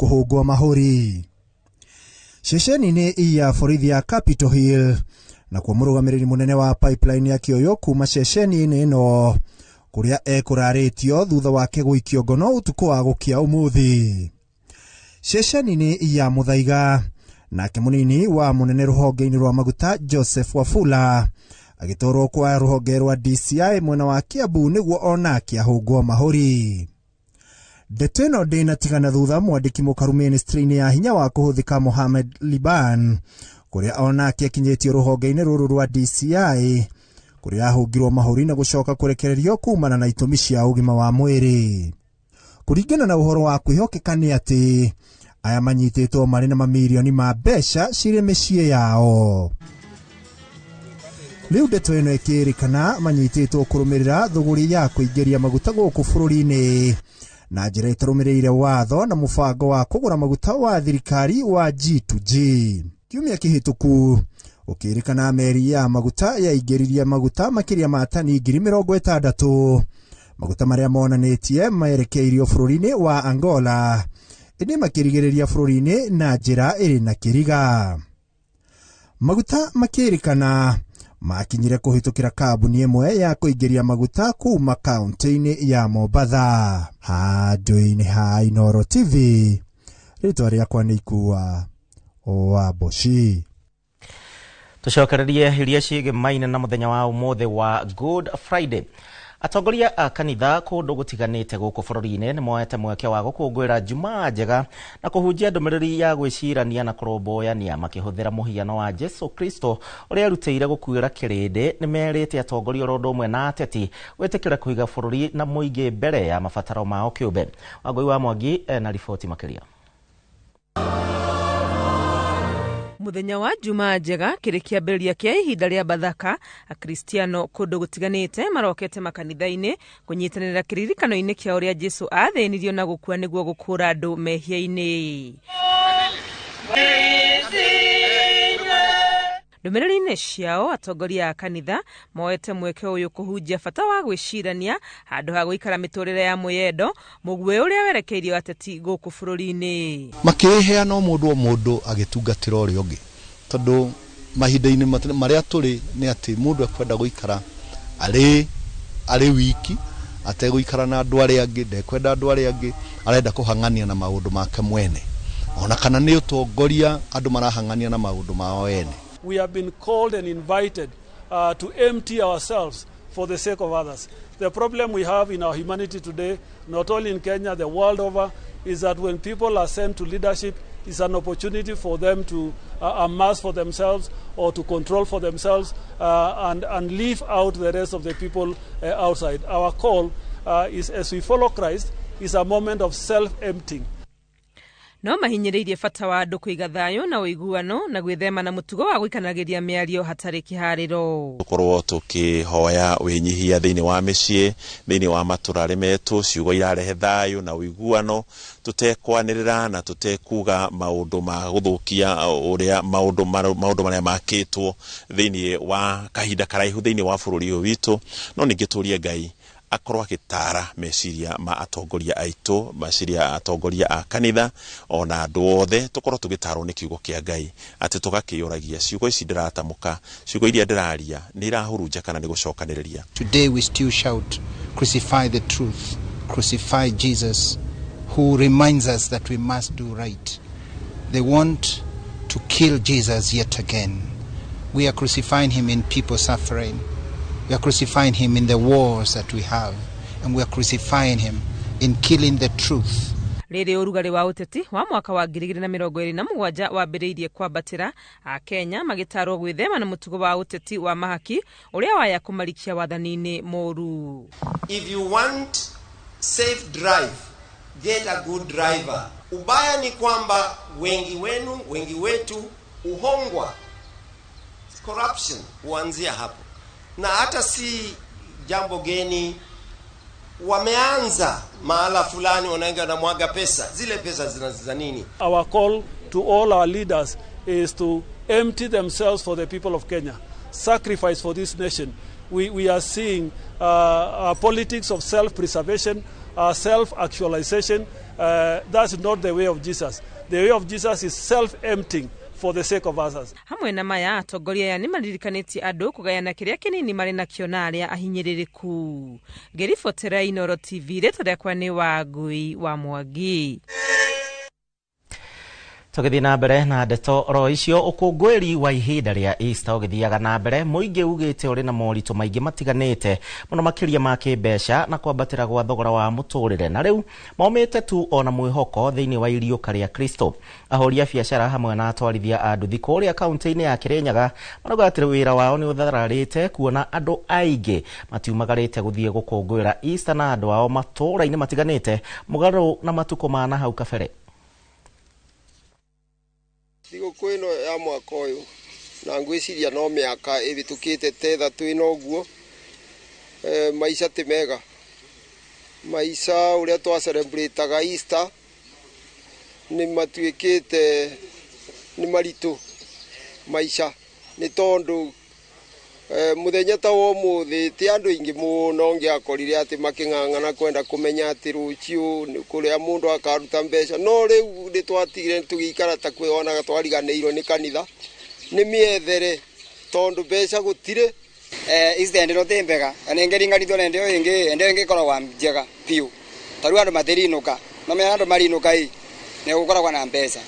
Kũhũngwo mahũri ceceni-inĩ ya borithi ya Capitol Hill, nakuo mũrũgamĩrĩri mũnene wa pipeline akĩoywo kuma ceceni-inĩ ĩno kũrĩa ekũrarĩtio thutha wake gũikio ngono ũtukũ wa gũkia ũmũthĩ. Ceceni-inĩ ya Muthaiga, nake mũnini wa mũnene rũhonge-inĩ rwa maguta Joseph Wafula agĩtwarwo kwa rũhonge rwa DCI mwena wa Kiambu nĩguo onake ahũngwo mahũri. Ndeto ĩno ndĩnatigana thutha mwandĩki mũkaru ministry-inĩ ya hinya wa kũhũthĩka Mohamed Liban kũrĩa onake akinyĩtio rũhonge-inĩ rũrũ rwa DCI kũrĩa ahũngirwo mahũri na gũcoka kũrekererio kumana na itũmi cia ũgima wa mwĩrĩ. Kũringana na ũhoro wa kwĩhokeka nĩ atĩ aya manyitĩtwo marĩ na mamirioni ma mbeca cirĩ mĩciĩ yao. Rĩu ndeto ĩno ĩkĩrĩkana manyitĩtwo kũrũmĩrĩra thũgũrĩ ya kũingĩria maguta gũkũ bũrũri-inĩ na njĩra ĩtarũmĩrĩire watho na mũbango wa kũgũra maguta wa thirikari wa G2G. Kiumia kĩhĩtũku ũkĩrĩkana meri ya maguta yaingĩririe maguta makĩria ma tani 60,000, maguta marĩa monanĩtie merekeirio bũrũri-inĩ wa Angola ĩndĩ makĩrigĩrĩria bũrũri-inĩ na njĩra ĩrĩ na kĩriga. Maguta makĩrĩkana makinyire kũhĩtũkĩra kambuni ĩmwe ya kũingĩria maguta kuma kaunti-inĩ ya Mombatha. Handũ-inĩ ha Inooro TV, rĩtwa rĩakwa nĩ Ikua wa Mboci. Tucokererie iria ciĩgĩmaine na mũthenya wa ũmũthĩ wa Good Friday. Atongoria a kanitha kũndũ gũtiganĩte gũkũ bũrũri-inĩ nĩ moete mweke wa gũkũngũĩra Jumaa njega na kũhunjia ndũmĩrĩri ya gwĩcirania na kũrũmbũyania makĩhũthĩra mũhiano wa Jesu Kristo ũrĩa erutĩire gũkuĩra kĩrĩndĩ. Nĩ merĩte atongoria oro ũndũ ũmwe na ateti gwĩtĩkĩra kũiga bũrũri na mũingĩ mbere ya mabataro mao kĩũmbe. Wangũi wa Mwangi na riboti makĩria. Mũthenya wa Jumaa njega kĩrĩ kĩambĩrĩria kĩa ihinda rĩa Bathaka, Akristiano kũndũ gũtiganĩte marokete makanitha-inĩ kũnyitanĩra kĩririkano-inĩ kĩa ũrĩa Jesu athĩnirio na gũkua nĩguo gũkũũra andũ mehia-inĩ. Ndũmĩrĩri-inĩ ciao atongoria a kanitha moete mweke ũyũ kũhunjia bata wa gwĩcirania handũ ha gũikara mĩtũrĩre ya mwĩyendo, mũguĩ ũrĩa werekeirio ateti gũkũ bũrũri-inĩ. Makĩheana o mũndũ o mũndũ agĩtungatĩra ũrĩa ũngĩ, tondũ mahinda-inĩ marĩa tũrĩ nĩ atĩ mũndũ ekwenda gũikara arĩ wiki, ategũikara na andũ arĩa angĩ, ndekwenda andũ arĩa angĩ, arenda kũhang'ania na maũndũ make mwene, ona kana nĩ ũtongoria andũ marahang'ania na maũndũ mao ene. We have been called and invited to empty ourselves for the sake of others. The problem we have in our humanity today, not only in Kenya, the world over, is that when people are sent to leadership, it's an opportunity for them to amass for themselves or to control for themselves and leave out the rest of the people outside. Our call is, as we follow Christ, is a moment of self-emptying. No mahinyĩrĩirie bata wa andũ kũiga thayũ na ũiguano na gwĩthema na mũtugo wa gũikanagĩria mĩario hatarĩ kĩharĩro. Tũkorwo tũkĩhoya wĩnyihia thĩinĩ wa mĩciĩ, thĩinĩ wa matũra metũ, ciugo irarehe thayũ na ũiguano, tũtekwanĩrĩra na tũtekuga maũndũ ma gũthũkia ũrĩa maũndũ marĩa makĩtwo thĩinĩ wa kahinda karaihu thĩinĩ wa bũrũri ũyũ witũ. No ningĩ tũrie Ngai akorwo agĩtara meciria ma atongoria aitũ, meciria atongoria a kanitha ona andũ othe, tũkorwo tũgĩtarwo nĩ kiugo kĩa Ngai atĩ tũgakĩũragia ciugo ici ndĩratamũka, ciugo iria ndĩraria nĩ irahurunja kana nĩ gũcokanĩrĩria. Today we still shout, crucify the truth, crucify Jesus, who reminds us that we must do right. They want to kill Jesus yet again. We are crucifying him in people suffering. We are crucifying him in the wars that we have, and we are crucifying him in killing the truth. Rĩrĩ ũrugarĩ wa ũteti wa mwaka wa 2027 wambĩrĩirie kwambatĩra, Akenya magĩtarwo gwĩthema na mũtugo wa ũteti wa mahaki ũrĩa waya kũmarikia wathani-inĩ mũru. If you want safe drive, get a good driver. Ubaya ni kwamba wengi wenu, wengi wetu uhongwa. Corruption huanzia hapo. Na hata si jambo geni, wameanza mahala fulani wanaenda na mwaga pesa, zile pesa zina nini? Our call to all our leaders is to empty themselves for the people of Kenya, sacrifice for this nation. We are seeing a politics of self-preservation, self-actualization, That's not the way of Jesus. The way of Jesus is self-emptying for the sake of others. Hamwe na maya atongoria aya nĩmaririkanĩtie andũ kũgayana kĩrĩa kĩnini marĩ nakĩo na arĩa ahinyĩrĩrĩku. Ngĩribotera Inooro TV, rĩtwa rĩakwa nĩ Wangui wa Mwangi. Tũgĩthiĩ na mbere na ndeto oro icio, ũkũngũĩri wa ihinda rĩa Easter ũgĩthiaga na mbere, mũingĩ ugĩte ũrĩ na moritũ maingĩ matiganĩte mũno makĩria ma kĩmbeca na kwambatĩra gwa thogora wa mũtũrĩre, na rĩu maumĩte tu ona mwĩhoko thĩinĩ wa iriũka rĩa Kristo. Ahũri a biacara hamwe na atwarithia a nduthi kũrĩa kaunti-inĩ ya Kĩrĩnyaga marauga atĩ wĩra wao nĩ ũthararĩte kuona andũ aingĩ matiumagarĩte gũthiĩ gũkũngũĩra Easter na andũ ao matũũra-inĩ matiganĩte mũgarũ na matukũ ma na hau kabere. Thigũkũ ĩno ya mwaka ũyũ na ngwĩciria no mĩaka ĩhĩtũkĩte ta ĩthatũ ĩno ũguo, maica ti mega. Maica ũrĩa twa celebrate-aga Easter nĩ matuĩkĩte nĩ maritũ maica, nĩ tondũ mũthenya ta wa ũmũthĩ ti andũ aingĩ mũno ũngĩakorire atĩ makĩng'ang'ana kwenda kũmenya atĩ rũciũ kũrĩa mũndũ akaruta mbeca, no rĩu nĩ twatigire tũgĩikara ta kwĩonaga twariganĩirwo nĩ kanitha nĩ mĩethere tondũ mbeca gũtirĩ. Easter ndĩro ti mbega na nĩngĩringanithio na ĩndĩ ĩngĩ, ĩndĩ ĩngĩ ĩkoragwo njega biũ, ta rĩu andũ matirinũka, no menya andũ marinũka ĩ nĩ gũkoragwo na mbeca.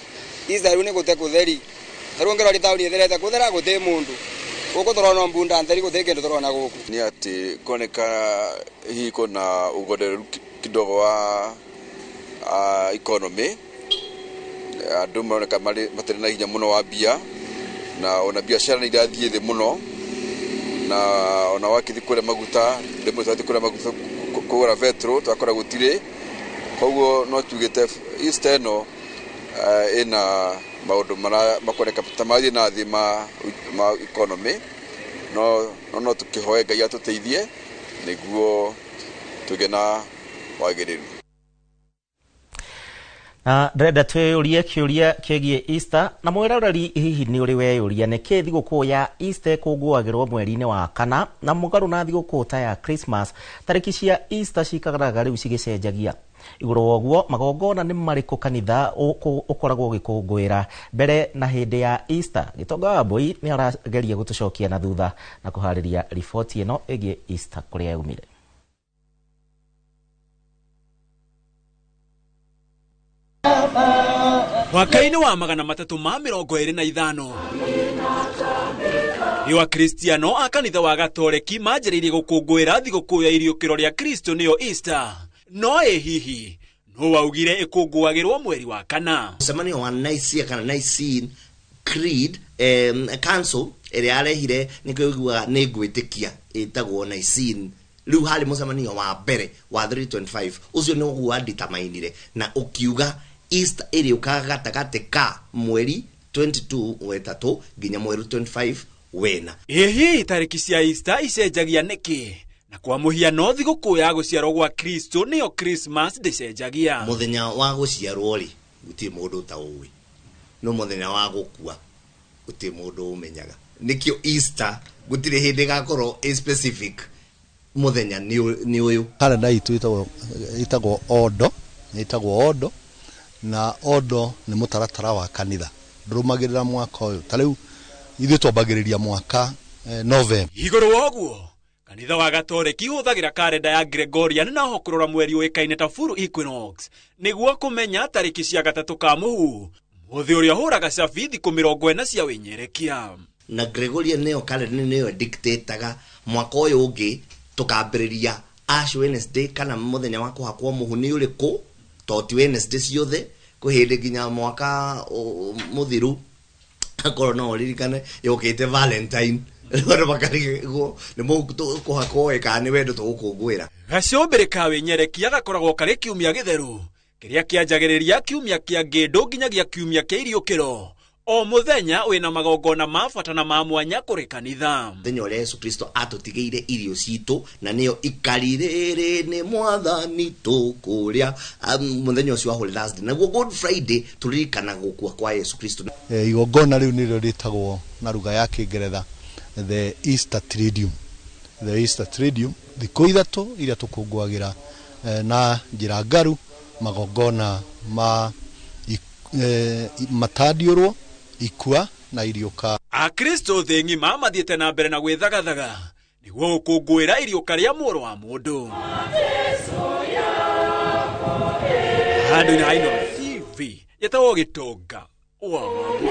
Easter rĩu nĩ gũte gũtheri, ta rĩu ũngĩrora taũni ĩtherete gũthera gũtĩ mũndũ gũkũ tũrona mbunda theri gũtĩ kĩndũ tũrona gũkũ. Nĩ atĩ kuoneka hihi kuna ugondereru kidogo wa economy, andũ maroneka matirĩ na hinya mũno wa mbia, na ona biacara nĩ irathiĩ thĩ mũno, na ona wakĩthiĩ kũrĩa maguta rĩmwe twathiĩ kũrĩa maguta kũgũra betro twakora gũtirĩ, koguo no tugĩte Easter ĩno ĩna maũndũ makoneka ta marathiĩ na thĩ ma economy, no tũkĩhoe Ngai atũteithie nĩguo tũgĩe na wagĩrĩru. Na ndĩrenda twĩyũrie kĩũria kĩgiĩ Easter na mwĩroreri, hihi nĩ ũrĩ weyũria nĩkĩ thigũkũ ya Easter ĩkũngũagĩrwo mweri-inĩ wa kana na mũgarũ na thigũkũ ta ya Christmas tarĩki cia Easter cikaraga rĩu cigĩcenjagia. Igũrũ wa ũguo magongona nĩ marĩkũ kanitha ũkoragwo ũgĩkũngũĩra mbere na hĩndĩ ya Easter? Gĩtonga wa Mbui nĩ arageria gũtũcokia na thutha na kũharĩria riboti ĩno ĩgiĩ Easter kũrĩa yaumire. Mwaka-inĩ wa 325 nĩ Akristiano a kanitha wa Gatoreki manjĩrĩirie gũkũngũĩra thigũkũ ya iriũkĩro rĩa Kristo nĩyo Easter. No ĩ hihi no waugire ĩkũngũagĩrwo mweri wa kana? Mũcemanio wa Nicaea kana Nicene Creed Council ĩrĩa yarehire nĩkĩo ũiguaga nĩ ngwĩtĩkia ĩtagwo Nicene. Rĩu harĩ mũcemanio wa mbere wa 325 ũcio nĩguo wanditamainire na ũkiuga Easter ĩrĩũkaga gatagatĩ ka mweri 22 wetatũ nginya mweri 25 wena. Ĩ hihi tarĩki cia Easter icenjagia nĩkĩ? Na kwa mũhiano thigũkũ ya gũciarwo gwa Kristo nĩyo Christmas ndĩcenjagia. Mũthenya wa gũciarwo rĩ gũtirĩ mũndũ ũtaũĩ, no mũthenya wa gũkua gũtirĩ mũndũ ũmenyaga. Nĩkĩo Easter gũtirĩ hĩndĩ ĩgakorwo ĩ specific mũthenya nĩ ũyũ. Kalenda itũ ĩtagwo Odo, ĩtagwo Odo, na Odo nĩ mũtaratara wa kanitha ndũrũmagĩrĩra mwaka ũyũ. Ta rĩu ithuĩ twambagĩrĩria mwaka November. Igũrũ wa ũguo kanitha wa Gatoreki ũhũthagĩra karenda ya Gregorian na ho kũrora mweri ũĩkaine ta full equinox nĩguo kũmenya tarĩki cia gatatũ ka mũhu, mũthĩ ũrĩa ũhũraga cabi thikũ 40 cia wĩnyerekia. Na Gregorian nĩyo kalenda nĩyo dictataga mwaka ũyũ ũngĩ tũkambĩrĩria Ash Wednesday kana mũthenya wa kũhakwo mũhu nĩ ũrĩkũ, to ti Wednesday ciothe, kwĩ hĩndĩ nginya mwaka mũthiru akorwo no ũririkane yũkĩte Valentine, andũ makarigwo nĩ kũhakwo ĩ kana nĩ wendo tũgũkũngũĩra. Gacũmbĩrĩ ka wĩnyerekia gakoragwo karĩ kiumia gĩtheru kĩrĩa kĩanjagĩrĩria kiumia kĩa ngĩndũ nginyagia kiumia kĩa iriũkĩro. O mũthenya wĩna magongona ma bata na ma mwanya kũrĩ kanitha. Mũthenya ũrĩa Yesu Kristo atũtigĩire irio citũ na nĩyo ikari rĩrĩ nĩ mwathani tũkũrĩa, mũthenya ũcio wa Holy Thursday. Naguo Good Friday tũririkanaga gũkua kwa Yesu Kristo. Igongona rĩu nĩrĩo rĩtagwo na lugha ya Kĩngeretha the Easter Triduum. The Easter Triduum, thikũ ithatũ iria tũkũngũagĩra na njĩra ngaru Magongona ma matandiũrwo ikua na iriũka. Akristo thĩ ng'ima mathiĩte na mbere na gwĩthagathaga nĩguo gũkũngũĩra iriũka rĩa mũrũ wa mũndũ. Handũ-inĩ ha Inooro TV yetagwo Gĩtonga wa Wambui.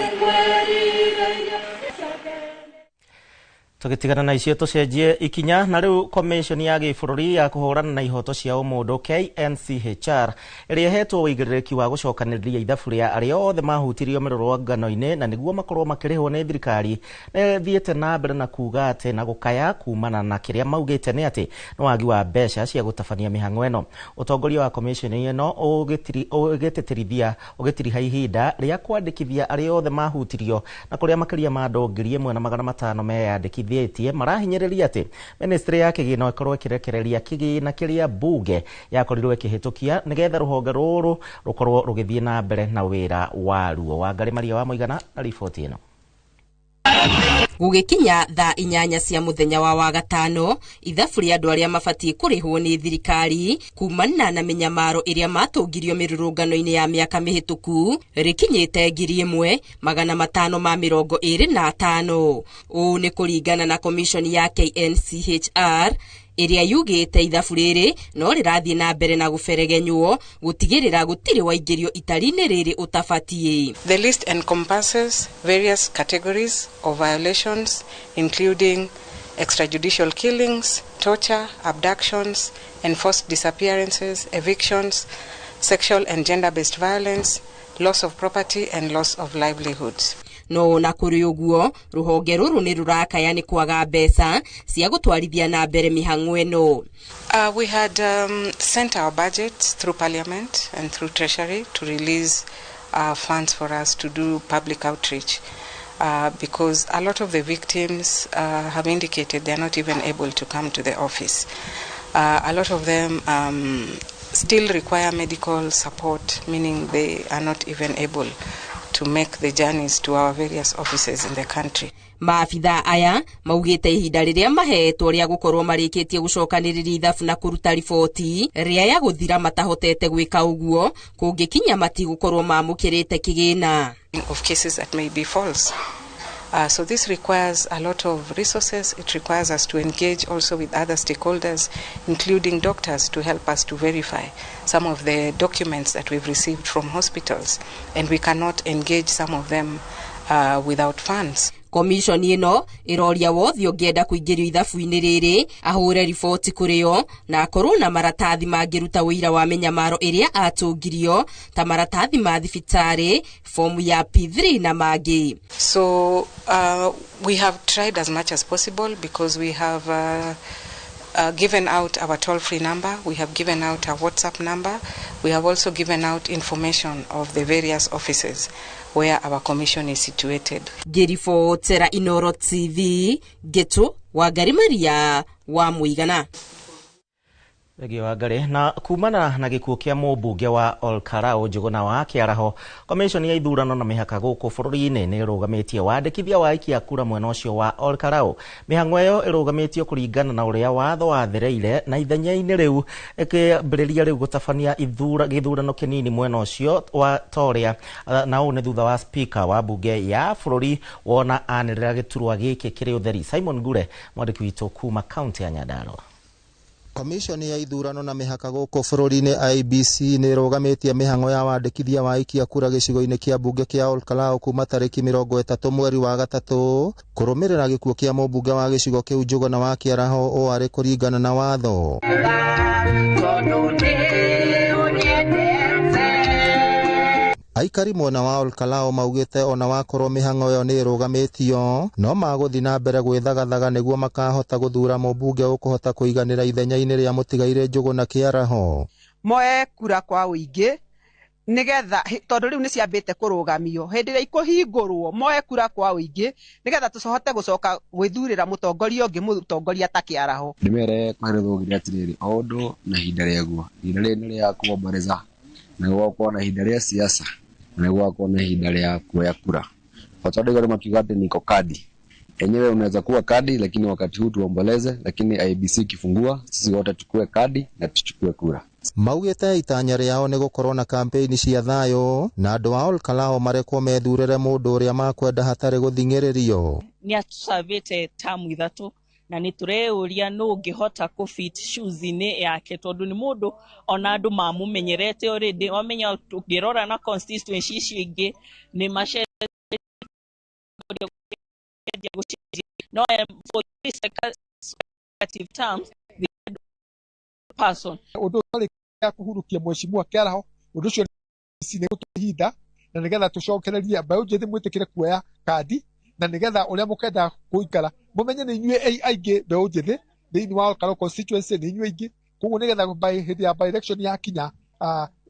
Tũgĩtigana na icio tũcenjie ikinya na rĩu komishoni ya gĩbũrũri ya kũhũrana na ihoto cia ũmũndũ KNCHR ĩrĩa ĩhetwo ũigĩrĩrĩki wa gũcokanĩrĩria ithabu rĩa arĩa othe mahutirio mĩrũrũngano-inĩ na nĩguo makorwo makĩrĩhwo nĩ thirikari nĩthiĩte na mbere na kuga atĩ na gũkaya kumana na kĩrĩa maugĩte nĩ atĩ nĩ wagi wa mbeca cia gũtabania mĩhang'o ĩno. Ũtongoria wa komishoni ĩno ũgĩtĩtĩrithia ũgĩtiriha ihinda rĩa kwandĩkithia arĩa othe mahutirio na kũrĩa makĩria ma andũ 1500 meyandĩkithia marahinyĩrĩria atĩ ministry ya kĩgĩna ĩkorwo ĩkĩrekereria kĩgĩna kĩrĩa bunge yakorirwo ĩkĩhĩtũkia nĩgetha rũhonge rũrũ rũkorwo rũgĩthiĩ na mbere na wĩra waruo. Wangarĩ Maria wa Mũigana na riboti ĩno. Gũgĩkinya thaa 8 cia mũthenya wa Wagatano, ithabu rĩa andũ arĩa mabatiĩ kũrĩhwo nĩ thirikari kumana na mĩnyamaro ĩrĩa matũngirio mĩrũrũngano-inĩ ya mĩaka mĩhĩtũku rĩkinyĩte 1525. Ũũ nĩ kũringana na komishoni ya KNCHR ĩrĩa yugĩte ithabu rĩrĩ no rĩrathiĩ na mbere na gũberegenywo gũtigĩrĩra gũtirĩ waingĩrio itari-inĩ rĩrĩ ũtabatiĩ. The list encompasses various categories of violations including extrajudicial killings, torture, abductions, enforced disappearances, evictions, sexual and gender-based violence, loss of property and loss of livelihoods. No ona kũrĩ ũguo rũhonge rũrũ nĩ rũrakaya nĩ kwaga mbeca cia gũtwarithia na mbere mĩhang'o ĩno. We had sent our budget through Parliament and through Treasury to release funds for us to do public outreach because a lot of the victims have indicated they are not even able to come to the office. A lot of them still require medical support, meaning they are not even able to make the journeys to our various offices in the country. Maabitha aya maugĩte ihinda rĩrĩa mahetwo rĩa gũkorwo marĩkĩtie gũcokanĩrĩria ithabu na kũruta riboti rĩa ya gũthira matahotete gwĩka ũguo kũngĩkinya matigũkorwo mamũkĩrĩte kĩgĩna. Of cases that may be false. So this requires a lot of resources. It requires us to engage also with other stakeholders, including doctors, to help us to verify some of the documents that we've received from hospitals. And we cannot engage some of them without funds. Komishoni ĩno ĩroria wothe ũngĩenda kũingĩrio ithabu-inĩ rĩrĩ ahũre riboti kũrĩo na akorwo na maratathi mangĩruta ũira wa mĩnyamaro ĩrĩa atũngirio ta maratathi ma thibitarĩ, fomu ya P3 na mangĩ. So we have tried as much as possible because we have given out our toll-free number, we have given out our WhatsApp number, we have also given out information of the various offices where our commission is situated. Ngĩribotera Inooro TV, Gĩtũ Wangari Maria wa Mũigana. Thengio Wangari. Na kumana na gĩkuũ kĩa mũmbunge wa Olkarau Njuguna wa Kĩaraho, komishoni ya ithurano na mĩhaka gũkũ bũrũri-inĩ nĩ ĩrũgamĩtie wandĩkithia wa aikia kura mwena ũcio wa Olkarau. Mĩhang'o ĩyo ĩrũgamĩtio kũringana na ũrĩa watho wathereire na ithenya-inĩ rĩu ĩkĩambĩrĩria rĩu gũtabania gĩthurano kĩnini mwena ũcio wa Toria, na ũũ nĩ thutha wa speaker wa mbunge ya bũrũri wona anĩrĩra gĩturwa gĩkĩ kĩrĩ ũtheri. Simon Ngure, mwandĩki witũ kuma kaunti ya Nyandarua. Komishoni ya ithurano na mĩhaka gũkũ bũrũri-inĩ IEBC nĩ ĩrũgamĩtie mĩhang'o ya wandĩkithia wa aikia kura gĩcigo-inĩ kĩa mbunge kĩa Olkalau kuma tarĩki 30 mweri wa gatatũ kũrũmĩrĩra gĩkuũ kĩa mũmbunge wa gĩcigo kĩu Njuguna wa Kĩaraho ũũ arĩ kũringana na watho. Aikari mwena wa Olkalau maugĩte ona wakorwo mĩhang'o ĩyo nĩ ĩrũgamĩtio no magũthiĩ na mbere gwĩthagathaga nĩguo makahota gũthura mũmbunge ũkũhota kũiganĩra ithenya-inĩ rĩa mũtigairĩ Njuguna Kĩaraho. Moe kura kwa ũingĩ nĩgetha tondũ rĩu nĩ ciambĩte kũrũgamio hĩndĩ ĩrĩa ikũhingũrwo moe kura kwa ũingĩ nĩgetha tũhote gũcoka gwĩthurĩra mũtongoria ũngĩ mũtongoria ta Kĩaraho. Ndĩmere kweherethwo atĩrĩrĩ o ũndũ na ihinda rĩaguo, ihinda rĩrĩ nĩ rĩa kũomboreza na gũgakorwo na ihinda rĩa siasa na gũgakorwo na ihinda rĩa kuoya kura. Kwa sababu ndio makiuga ati niko kadi enyewe, unaweza kuwa kadi lakini wakati huu tuomboleze, lakini IEBC ikifungua sisi wote tukue kadi na tuchukue kura. Maugĩte itanya rĩao nĩ gũkorwo na kampeini cia thayũ na andũ a Olkalou marekwo methurĩre mũndũ ũrĩa makwenda hatarĩ gũthing'ĩrĩrio. Nĩ atũcavĩte tamu 3 na nĩ tũreyũria nũ ũngĩhota kũ fit shoes-inĩ yake, tondũ nĩ mũndũ ona andũ mamũmenyerete already. Wamenya ũngĩrora na constituency icio ingĩ nĩ macenjia gũcenjia, no for this consecutive terms the person Ũndũ ũtarĩ kũhurukia mheshimiwa Kĩaraho, ũndũ ũcio nĩ ihinda na nĩgetha tũcokererie mbeũ njĩthĩ mwĩtĩkĩre kuoya kandi na nĩgetha ũrĩa mũkenda gũikara mũmenye nĩ inyuĩ aingĩ mbeũ njĩthĩ thĩinĩ wa Olkalou constituency, nĩ inyuĩ aingĩ. Koguo nĩgetha hĩndĩ ya by election yakinya,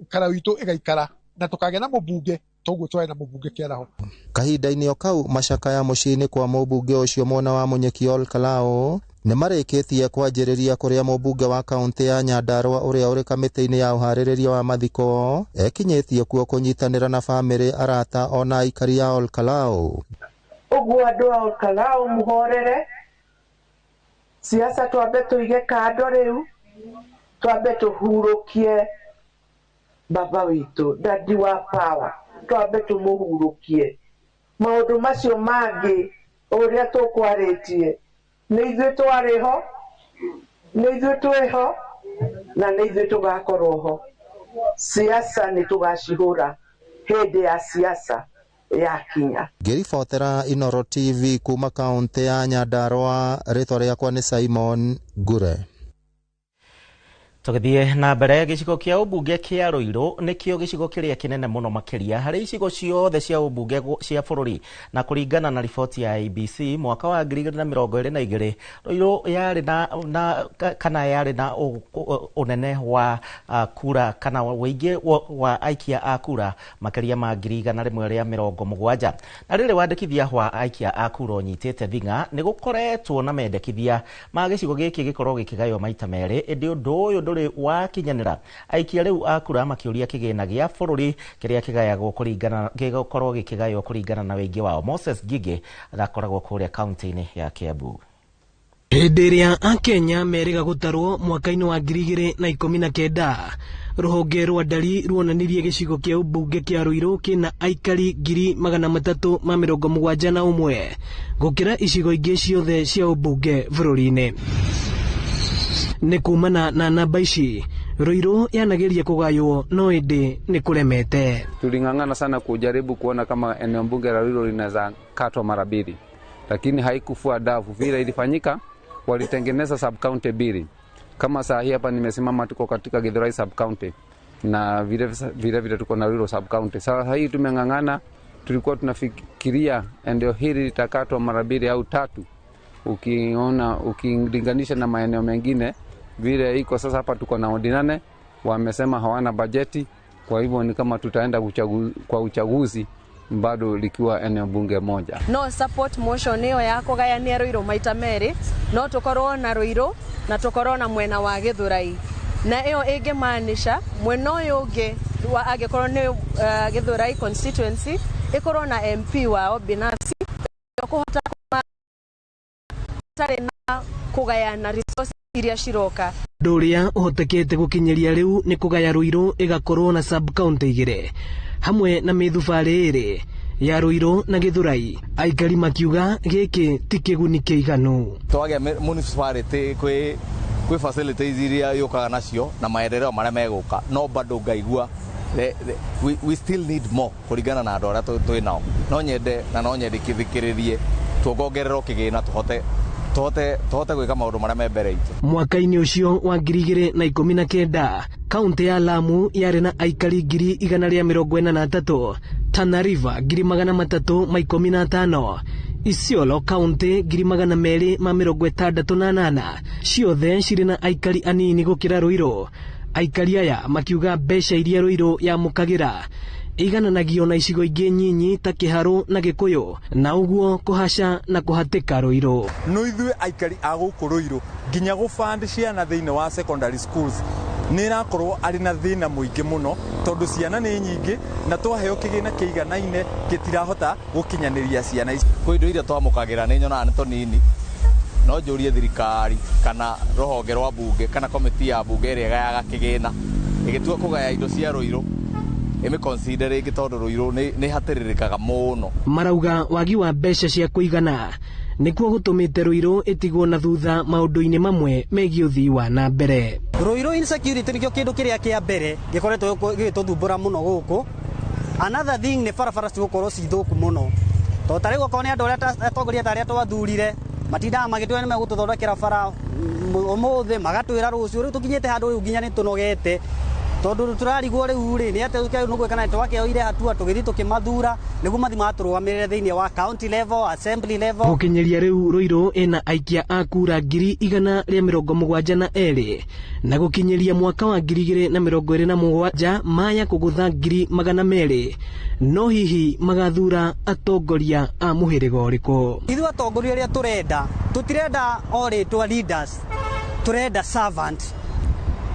kara witũ ĩgaikara na tũkagĩa na mũmbunge toguo twarĩ na mũmbunge Kĩaraho. Kahinda-inĩ o kau, macakaya mũciĩ-inĩ kwa mũmbunge ũcio mwena wa Munyeki Olkalou nĩ marĩkĩtie kwanjĩrĩria, kũrĩa mũmbunge wa kaũntĩ ya Nyandarua ũrĩa ũrĩ kamĩtĩ-inĩ ya ũharĩrĩria wa mathiko ekinyĩtie kuo kũnyitanĩra na bamĩrĩ, arata ona aikari a Olkalou. Ũguo andũ a Olkalou mũhorere, siasa twambe tũige kando rĩu, twambe tũhurũkie baba witũ, Daddy wa Power, twambe tũmũhurũkie. Maũndũ macio mangĩ ũrĩa tũkwarĩtie, nĩ ithuĩ twarĩ ho, nĩ ithuĩ twĩho na nĩ ithuĩ tũgakorwo ho. Siasa nĩ tũgacihũra hĩndĩ ya siasa yakinya. Ngĩribotera Inooro TV kuma kaũntĩ ya Nyandarua, rĩtwa rĩakwa nĩ Simon Ngure. Tũgĩthiĩ na mbere, gĩcigo kĩa ũmbunge kĩa Ruiru nĩkĩo gĩcigo kĩrĩa kĩnene mũno makĩria harĩ icigo ciothe cia ũmbunge cia bũrũri, na kũringana na riboti ya IEBC mwaka wa 2022, Ruiru yarĩ na kana yarĩ na ũnene wa kura kana ũingĩ wa aikia a kura makĩria ma 170,000. Na rĩrĩ wandĩkithia wa aikia a kura ũnyitĩte thing'a, nĩ gũkoretwo na mendekithia ma gĩcigo gĩkĩ gĩkorwo gĩkĩgaywo maita merĩ, ĩndĩ ũndũ ũyũ ndũrĩ wakinyanĩra. Aikia rĩu a kura makĩũria kĩgĩna gĩa bũrũri kĩrĩa kĩgayagwo kũringana gĩgũkorwo gĩkĩgaywo kũringana na ũingĩ wao. Moses Ngigĩ akoragwo kũrĩa kaunti-inĩ ya Kiambu. Hĩndĩ ĩrĩa Akenya merĩga gũtarwo mwaka-inĩ wa 2019, rũhonge rwa ndari ruonanirie gĩcigo kĩa ũmbunge kĩa Ruiru kĩna aikari 371,000 gũkĩra icigo ingĩ ciothe cia ũmbunge bũrũri-inĩ. Nĩ kumana na namba ici, Ruiru yanageria kũgaywo no ĩndĩ nĩ kũremete. Tuling'ang'ana sana kujaribu kuona kama eneo bunge la Ruiru linaweza katwa mara mbili, lakini haikufua dafu. Vile ilifanyika, walitengeneza sub county mbili. Kama saa hii hapa nimesimama, tuko katika Githurai sub county na vile vile, vile tuko na Ruiru sub county. Sasa hii tumeng'ang'ana, tulikuwa tunafikiria eneo hili litakatwa mara mbili au tatu, ukiona ukilinganisha na maeneo mengine vile iko sasa. Hapa tuko na wodi 8, wamesema hawana bajeti, kwa hivyo ni kama tutaenda kwa uchaguzi bado likiwa eneo bunge moja. No support motion ĩyo ya kũgayania Ruiru maita merĩ, no tũkorwo na Ruiru na tũkorwo na mwena wa Githurai, na ĩyo ĩngĩmaanisha mwena ũyũ ũngĩ wa angĩkorwo nĩ Githurai constituency ĩkorwo na MP wao binafsi kũhota tarĩ na kũgayana resources iria ciroka. Ũndũ ũrĩa ũhotekete gũkinyĩria rĩu nĩ kũgaya Ruiru ĩgakorwo na sub county 2 hamwe na mĩthubarĩ 2 ya Ruiru na Githurai. Aikari makiuga gĩkĩ ti kĩguni kĩiganu. Twagĩa municipality kwĩ facilities iria yũkaga nacio na maendeleo marĩa megũka, no bado ngaigua we still need more kũringana na andũ arĩa twĩ nao. No nyende na no nyendekithikĩrĩrie tuongongererwo kĩgĩna tũhote gwĩka maũndũ marĩa me mbere itũ. Mwaka-inĩ ũcio wa 2019, kaunti ya Lamu yarĩ na aikari 143,000, Tana River 315,000, Isiolo kaunti 268,000, ciothe cirĩ na aikari anini gũkĩra Ruiru. Aikari aya makiuga mbeca iria Ruiru yamũkagĩra igananagio na icigo ingĩ nyinyi ta Kĩharũ na Gĩkũyũ, na ũguo kũhaca na kũhatĩka Ruiru. No ithuĩ aikari a gũkũ Ruiru nginya gũband ciana thĩinĩ wa secondary schools nĩ ĩrakorwo arĩ na thĩna mũingĩ mũno, tondũ ciana nĩ nyingĩ na twaheo kĩgĩna kĩiganaine gĩtirahota gũkinyanĩria ciana ici. Kwĩ indo iria twamũkagĩra nĩ nyonaga nĩ tũnini, no njũrie thirikari kana rũhonge rwa bunge kana komiti ya bunge ĩrĩa ĩgayaga kĩgĩna Ĩgĩtua kũgaya indo cia Ruiru ĩmĩconsider rĩngĩ tondũ Ruiru nĩ hatĩrĩrĩkaga mũno. Marauga wagi wa mbeca cia kũigana nĩkuo gũtũmĩte Ruiru ĩtigwo na thutha maũndũ-inĩ mamwe megiĩ ũthii wa na mbere. Ruiru insecurity nĩkĩo kĩndũ kĩrĩa kĩa mbere gĩkoretwo gĩgĩtũthumbũra mũno gũkũ. Another thing nĩ barabara cigũkorwo ci thũku mũno, tondũ ta rĩu okorwo nĩ andũ arĩa atongoria ta arĩa twathurire matindaga magĩtwĩra nĩ megũtũthondekera bara ũmũthĩ, magatwĩra rũciũ. Rĩu tũkinyĩte handũ rĩu nginya nĩ tũnogete, tondũ tũrarigwo rĩu rĩ nĩ atĩ nĩ gwĩka na twakĩoire hatua tũgĩthiĩ tũkĩmathura nĩguo mathiĩ matũrũgamĩrĩre thĩinĩ wa county level, assembly level. Gũkinyĩria rĩu Ruiru ĩna aikia a kura 172,000 na gũkinyĩria mwaka wa 2027 maya kũgũtha 200,000. No hihi magathura atongoria a mũhĩrĩga ũrĩkũ? Ithuĩ atongoria arĩa tũrenda, tũtirenda o rĩtwa leaders, tũrenda servant,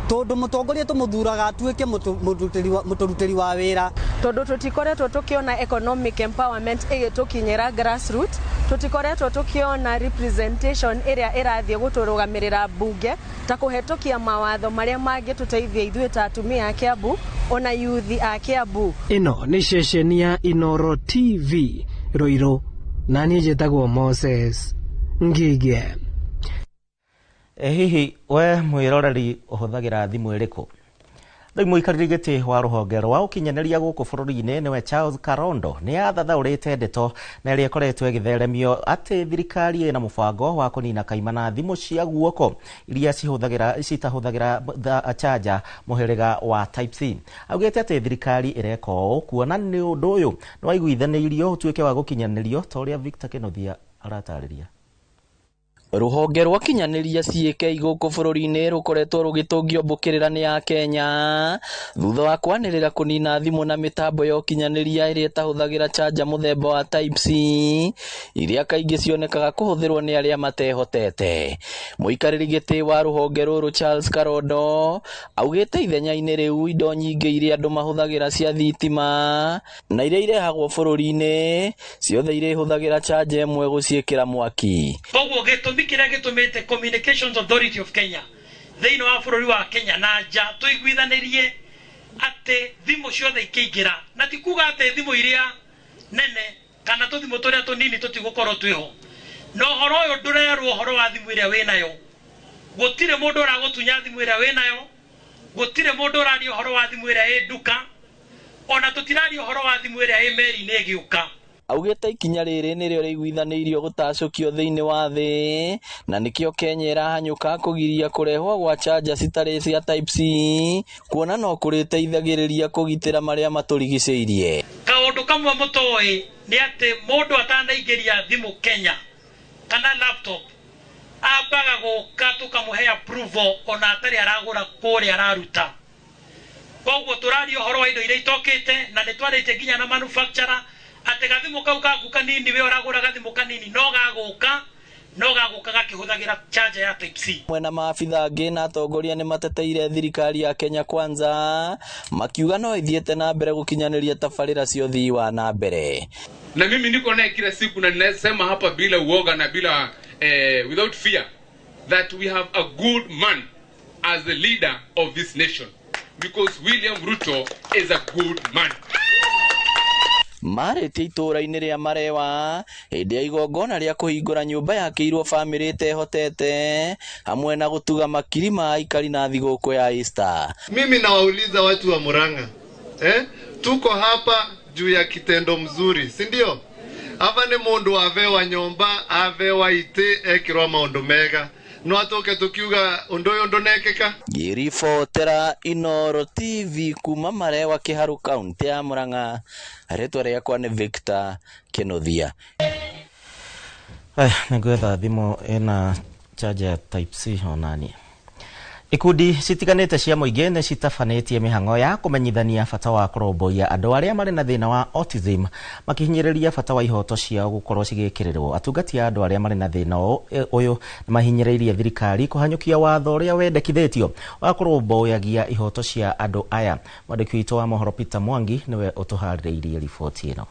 tondũ mũtongoria tũmũthuraga atuĩke mũtũrutĩri wa wĩra. Tondũ tũtikoretwo tũkĩona economic empowerment ĩgĩtũkinyĩra grassroot, tũtikoretwo tũkĩona representation ĩrĩa ĩrathiĩ gũtũrũgamĩrĩra mbunge ta kũhetũkia mawatho marĩa mangĩtũteithia ithuĩ ta atumia a Kiambu ona yuthi a Kiambu. Ĩno nĩ ceceni ya Inooro TV Ruiru, na niĩ njĩtagwo Moses Ngige. Hihi we mwĩroreri ũhũthagĩra thimũ ĩrĩkũ? Rĩu mũikarĩri gĩtĩ wa rũhonge rwa ũkinyanĩria gũkũ bũrũri-inĩ nĩwe Charles Karondo nĩ athathaũrĩte ndeto na ĩrĩa ĩkoretwo ĩgĩtheremio atĩ thirikari ĩna mũbango wa kũnina kaimana thimũ cia guoko iria citahũthagĩra charger mũhĩrĩga wa Type C. Augĩte atĩ thirikari ĩreka ũũ kuona nĩ ũndũ ũyũ nĩ waiguithanĩirio ũtuĩke wa gũkinyanĩrio ta ũrĩa Victor Kĩnuthia aratarĩria. Rũhonge rwa kinyanĩria CAK gũkũ bũrũri-inĩ rũkoretwo rũgĩtũngio mbũkĩrĩra nĩ ya Kenya thutha wa kwanĩrĩra kũnina thimũ na mĩtambo ya ũkinyanĩria ĩrĩa ĩtahũthagĩra charger mũthemba wa Type C iria kaingĩ cionekaga kũhũthĩrwo nĩ arĩa matehotete. Mũikarĩri gĩtĩ wa rũhonge rũrũ Charles Karondo augĩte ithenya-inĩ rĩu indo nyingĩ iria andũ mahũthagĩra cia thitima na iria irehagwo bũrũri-inĩ ciothe irĩhũthagĩra charger ĩmwe gũciĩkĩra mwaki. Koguo gĩtũmi kĩrĩa gĩtũmĩte Communications Authority of Kenya thĩinĩ wa bũrũri wa Kenya na nja tũiguithanĩrie atĩ thimũ ciothe ikĩingĩra, na ti kuga atĩ thimũ iria nene kana tũthimũ tũrĩa tũnini tũtigũkorwo twĩho, na ũhoro ũyũ ndũrerwo ũhoro wa thimũ ĩrĩa wĩnayo. Gũtirĩ mũndũ ũragũtunya thimũ ĩrĩa wĩnayo, gũtirĩ mũndũ ũraria ũhoro wa thimũ ĩrĩa ĩ nduka, ona tũtiraria ũhoro wa thimũ ĩrĩa ĩ meri-inĩ ĩgĩũka. Augĩte ikinya rĩrĩ nĩrĩo rĩiguithanĩirio gũtacũkio thĩinĩ wa thĩ na nĩkĩo Kenya ĩrahanyũka kũgiria kũrehwo gwa charger citarĩ cia Type C kuona no kũrĩteithagĩrĩria kũgitĩra marĩa matũrigicĩirie. Kaũndũ kamwe mũtoĩ nĩ atĩ mũndũ atanaingĩria thimũ Kenya kana laptop ambaga gũka tũkamũhe approval ona atarĩ aragũra kũrĩa araruta. Koguo tũraria ũhoro wa indo iria itokĩte na nĩ twarĩtie nginya na manufacturer atĩ gathimũ kau gaku kanini we ũragũra gathimũ kanini no gagũka gakĩhũthagĩra charger ya Type C. Mwena maabitha angĩ na atongoria nĩ mateteire thirikari ya Kenya Kwanza makiuga no ithiĩte na mbere gũkinyanĩria tabarĩra cia ũthii wa na mbere. Na mimi niko naye kila siku na ninasema hapa bila uoga na bila without fear that we have a good man as the leader of this nation because William Ruto is a good man. Marĩtie itũũra-inĩ rĩa Marewa hĩndĩ ya igongona rĩa kũhingũra nyũmba yakĩirwo bamĩrĩ ĩtehotete hamwe na gũtuga makiri ma aikari na thigũkũ ya Easter. Mimi nawauliza watu wa Murang'a, tuko hapa juu ya kitendo mzuri, si ndio? Ava nĩ mũndũ avewa nyomba, avewa ite, ekirwa maũndũ mega. No atoke tukiuga ũndũ ũyũ ndũnekĩka. Ngĩribotera Inooro TV kuma Marewa Kĩharu kaunti ya Murang'a, rĩtwa rĩakwa nĩ Victor Kĩnuthia. Nĩngwetha thimũ ĩna charger Type C onaniĩ. Ikundi citiganĩte cia mũingĩ nĩ citabanĩtie mĩhang'o ya kũmenyithania bata wa kũrũmbũiya andũ arĩa marĩ na thĩna wa autism makihinyĩrĩria bata wa ihoto ciao gũkorwo cigĩkĩrĩrwo. Atungati a andũ arĩa marĩ na thĩna ũyũ nĩ mahinyĩrĩirie thirikari kũhanyũkia watho ũrĩa wendekithĩtio wa kũrũmbũyagia ihoto cia andũ aya. Mwandĩki witũ wa mohoro Peter Mwangi nĩwe ũtũharĩrĩirie riboti ĩno.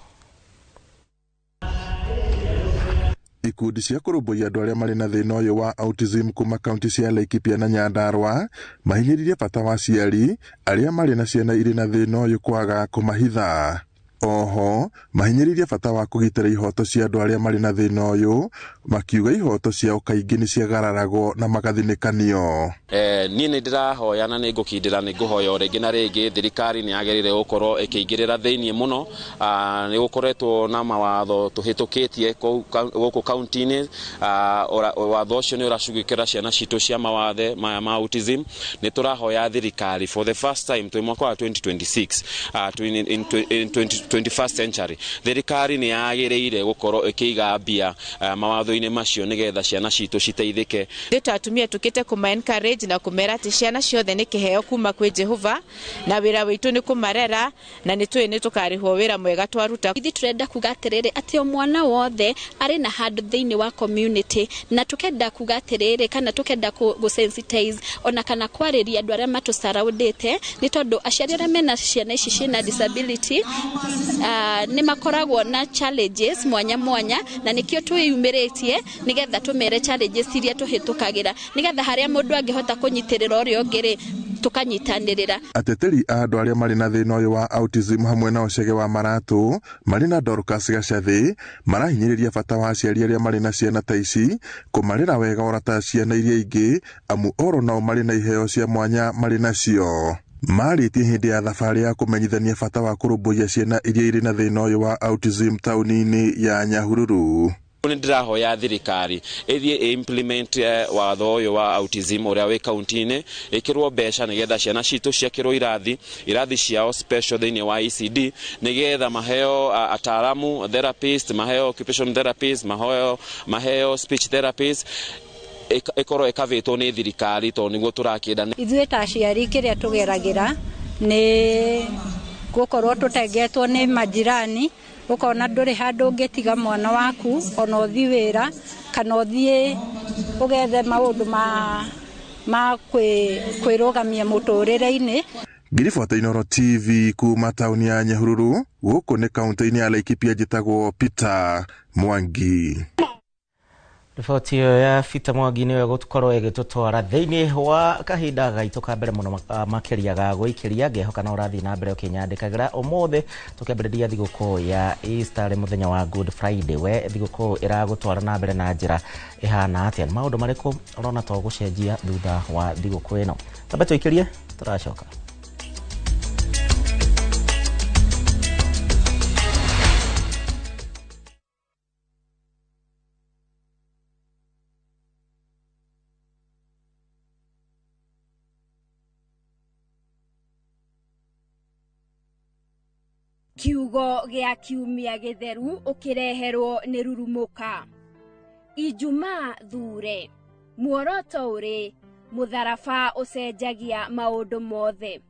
Ikundi cia kũrũmbũiya andũ arĩa marĩ na thĩna ũyũ wa autism kuma kaunti cia Laikipia na Nyandarua mahinyĩrĩirie bata wa aciari arĩa marĩ na ciana irĩ na thĩna ũyũ kwaga kũmahitha. Oho mahinyĩrĩirie bata wa kũgitĩra ihoto cia andũ arĩa marĩ na thĩna ũyũ, makiuga ihoto ciao kaingĩ nĩ ciagararagwo na magathinĩkanio. Niĩ nĩ ndĩrahoya na nĩ ngũkindĩra, nĩ ngũhoya o rĩngĩ na rĩngĩ thirikari nĩ yagĩrĩire gũkorwo ĩkĩingĩrĩra thĩiniĩ mũno. Nĩ gũkoretwo na mawatho tũhĩtũkĩtie gũkũ kaunti-inĩ. Watho ũcio nĩ ũracugĩkĩra ciana citũ cia mawathe maya ma autism. Nĩ tũrahoya thirikari for the first time twĩ mwaka wa 2026, in 21st century, thirikari nĩ yagĩrĩire gũkorwo ĩkĩiga mbia mawatho-inĩ macio nĩgetha ciana citũ citeithĩke. Ithuĩ ta atumia tũkĩte kũma encourage na kũmera atĩ ciana ciothe nĩ kĩheo kuma kwĩ Jehova, na wĩra witũ nĩ kũmarera, na nĩ tũĩ nĩ tũkarĩhwo wĩra mwega twaruta. Ithuĩ tũrenda kuga atĩrĩrĩ, atĩ o mwana wothe arĩ na handũ thĩinĩ wa community, na tukenda kuga atĩrĩrĩ, kana tukenda gũ sensitize ona kana kwarĩria andũ arĩa matũsaraũndĩte, nĩ tondũ aciari arĩa mena ciana ici ciĩna disability nĩ makoragwo na challenges mwanya mwanya, na nĩkĩo twĩyumĩrĩtie nĩgetha tũmere challenges iria tũhĩtũkagĩra, nĩgetha harĩa mũndũ angĩhota kũnyitĩrĩra ũrĩa ũngĩ rĩ, tũkanyitanĩrĩra. Ateteri a andũ arĩa marĩ na thĩna ũyũ wa autism hamwe na ũcege wa maratũ marĩ na Dorcas Gacathi marahinyĩrĩria bata wa aciari arĩa marĩ na ciana ta ici kũmarera wega ora ta ciana iria ingĩ, amu oro nao marĩ na iheo cia mwanya marĩ nacio. Marĩtie hĩndĩ ya thabarĩ ya kũmenyithania bata wa kũrũmbũiya ciana iria irĩ na thĩna ũyũ wa autism taũni-inĩ ya Nyahururu. Nĩ ndĩrahoya thirikari ĩthiĩ implement watho ũyũ wa autism ũrĩa wĩ kaunti-inĩ, ĩkĩrwo mbeca nĩgetha ciana citũ ciakĩrwo irathi ciao special thĩinĩ wa ECD, nĩgetha maheo ataaramu therapist, maheo occupation therapist, maheo speech therapist, ĩkorwo ĩkavĩtwo nĩ thirikari tondũ nĩguo tũrakĩenda. Ithuĩ ta aciari kĩrĩa tũgeragĩra nĩ gũkorwo tũtengetwo nĩ majirani, ũkona ndũrĩ handũ ũngĩtiga mwana waku ona ũthiĩ wĩra kana ũthiĩ ũgethe maũndũ ma kwĩrũgamia mũtũrĩre-inĩ. Ngiribota Inooro TV kuma taũni ya Nyahururu, gũkũ nĩ kaunti-inĩ ya Laikipia, njĩtagwo Peter Mwangi. Riboti ĩyo ya Peter Mwangi nĩyo ĩgũkorwo ĩgĩtũtwara thĩinĩ wa kahinda gaitũ ka mbere mũno makĩria ga gwĩkĩria. Ngehoka no ũrathiĩ na mbere ũkĩnyandĩkagĩra. Ũmũthĩ tũkĩambĩrĩria thigũkũ ya Easter, mũthenya wa Good Friday. We thigũkũ ĩragũtwara na mbere na njĩra ĩhana atĩa? Nĩ maũndũ marĩkũ ũrona to gũcenjia thutha wa thigũkũ ĩno? Tambe tũikĩrie, tũracoka. Kiugo gĩa kiumia gĩtheru ũkĩreherwo nĩ Rurumũka. Ijumaa thure, muoroto ũrĩ mũtharaba ũcenjagia maũndũ mothe.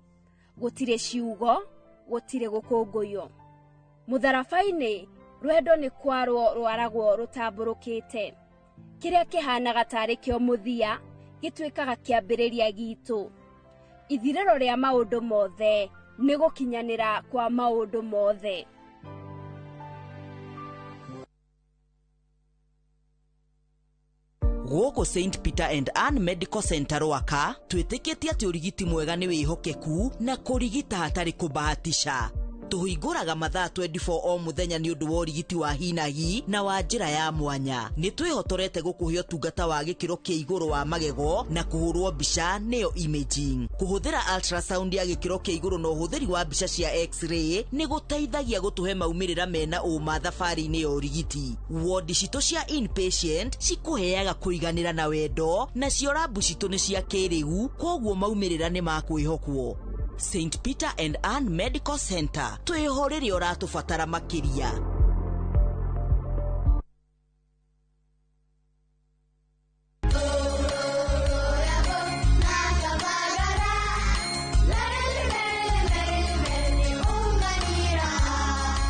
Gũtirĩ ciugo, gũtirĩ gũkũngũiyo. Mũtharaba-inĩ rwendo nĩ kwarwo rwaragwo rũtambũrũkĩte. Kĩrĩa kĩhanaga tarĩ kĩo mũthia gĩtuĩkaga kĩambĩrĩria gitũ. Ithirĩro rĩa maũndũ mothe nĩ gũkinyanĩra kwa maũndũ mothe. Gũkũ St Peter and Ann Medical Center Rwaka twĩtĩkĩtie atĩ ũrigiti mwega nĩ wĩhokeku na kũrigita hatarĩ kũbahatisha. Tũhingũraga mathaa 24 o mũthenya nĩ ũndũ wa ũrigiti wa hinahi na wa njĩra ya mwanya. Nĩ twĩhotorete gũkũhe ũtungata wa gĩkĩro kĩa igũrũ wa magego na kũhũrwo mbica nĩyo imaging. Kũhũthĩra ultrasound ya gĩkĩro kĩa igũrũ na ũhũthĩri wa mbica cia x-ray nĩ gũteithagia gũtũhe maumĩrĩra mena ũma thabarĩ-inĩ ya ũrigiti. Wodi citũ cia inpatient cikũheaga kũiganĩra na wendo, nacio rabu citũ nĩ cia kĩrĩu, kwoguo maumĩrĩra nĩ ma kwĩhokwo. St Peter and Ann Medical Center, twĩho rĩrĩa ũratũbatara makĩria.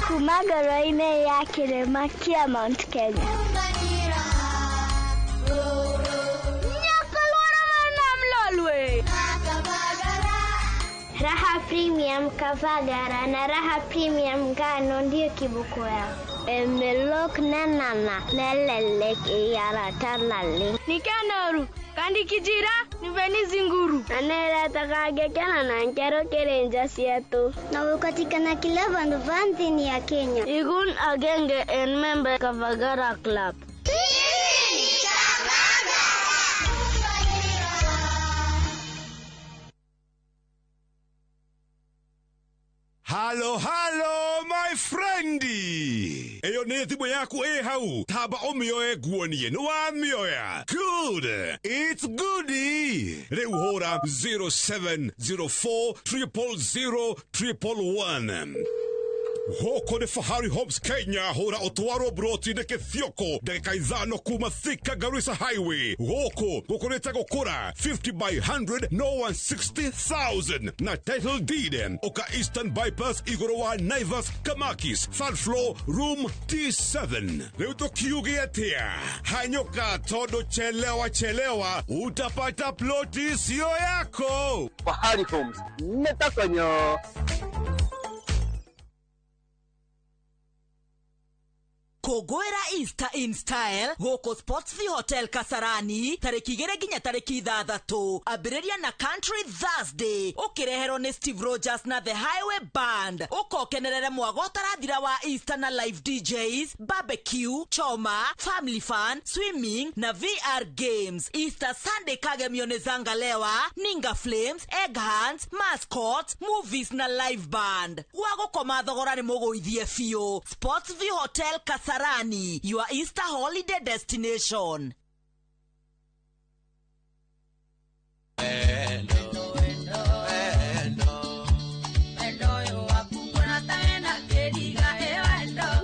Kuma ngoro-inĩ ya kĩrĩma kĩa Mount Kenya. Raha Premium Kavagara na Raha Premium Ngano ndiyo kiboko yao. Emelok nanana nelelek iyaratalale. Nikanoru kandi kijira niveni zinguru. Anera na nkero kerenja siato. Na ukatikana kila vandu vanzi ya Kenya. Igun agenge en member Kavagara Club. Halo, halo, my friendi. Eyo nĩ thimũ yaku ĩ hau tamba ũmĩoe nguonie nĩ wamĩoya. Good, it's goodie. Rĩu hũra 0704 000 111. Gũkũ nĩ Fahari Homes Kenya, hũra ũtwarwo broti-inĩ Kĩthioko ndagĩka 5 kuma Thika Garissa Highway. Gũkũ gũkũrĩte gũkũra 50 by 100 no 160,000 na title deed ũka Eastern Bypass igũrũ wa Naivas Kamakis third floor room T7. Rĩu tũkiuge atĩa? Hanyũka tondũ chelewa chelewa utapata ploti sio yako. Fahari Homes nĩtakonyo. Kũngũĩra Easter in style gũkũ Sportsview Hotel Kasarani tarĩki 2 nginya tarĩki 6. Ambĩrĩria na Country Thursday ũkĩreherwo nĩ Steve Rogers na The Highway Band. Ũkokenerere mwago ũtarathira wa Easter na live DJs, barbecue, choma, family fun, swimming na VR games. Easter Sunday kagemio nĩ Zangalewa, Ninga Flames, Egg Hands, Mascot, movies na live band. Gwa gũkoma thogora nĩ mũgũithie biũ. Sportsview Hotel Kasarani, your Easter holiday destination.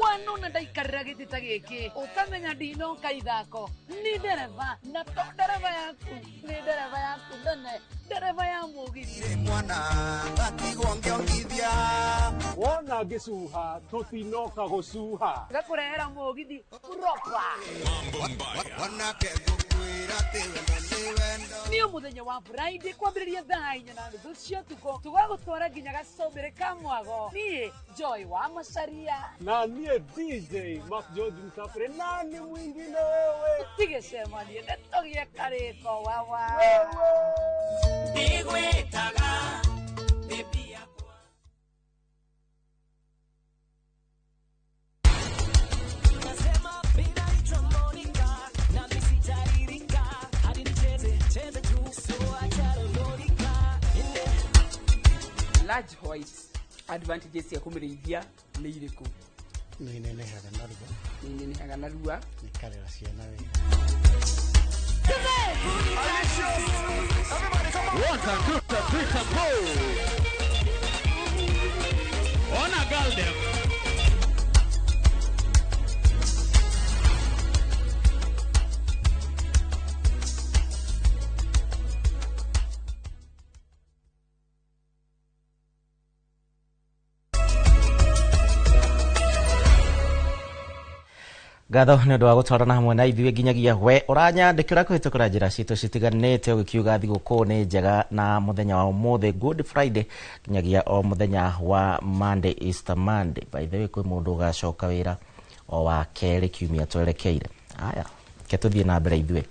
Wanona ndaikarĩra gĩtĩ ta gĩkĩ ũkamenya ndinoka ithako ni ndereba na to ndereba yaku ni ndereba yaku nene ndereba ya mũgithi mwana ngatigwo ngĩongithia wona ngĩcuha tũtinoka gũcuha ngakũrehera mũgithi proper. Onake ngũkwĩra atĩ wendo nĩ wendo. Nĩ mũthenya wa Friday kwambĩrĩria thaa 4:30 cia ũtukũ tũgagũtwara nginya gacũmbĩrĩ ka mwago. Niĩ Joy wa Macaria na niĩ DJ Mark George Msafiri nani mwingine wewe tigĩcemanie nĩtũgĩe karĩko wawa ndigwĩtaga baby yakwa. Nasema bila Monica na mimi hadi nicheze cheze tu so acha. Large white advantages ya kũmĩrĩithia nĩ irĩkũ? Nĩ inenehaga narua. Nĩ inenehaga narua. Nĩ karera ciana wega. 1, 2, 3, 4. Ona girl them. Ngatho nĩ ũndũ wa gũtwarana hamwe na ithuĩ nginyagia we ũranyandĩkĩra kũhĩtũkĩra njĩra citũ citiganĩte ũgĩkiuga thigũkũ nĩ njega na mũthenya wa ũmũthĩ Good Friday nginyagia o mũthenya wa Monday, Easter Monday. By the way, kwĩ mũndũ ũgacoka wĩra o wa kerĩ kiumia twerekeire. Aya, ke tũthiĩ na mbere ithuĩ.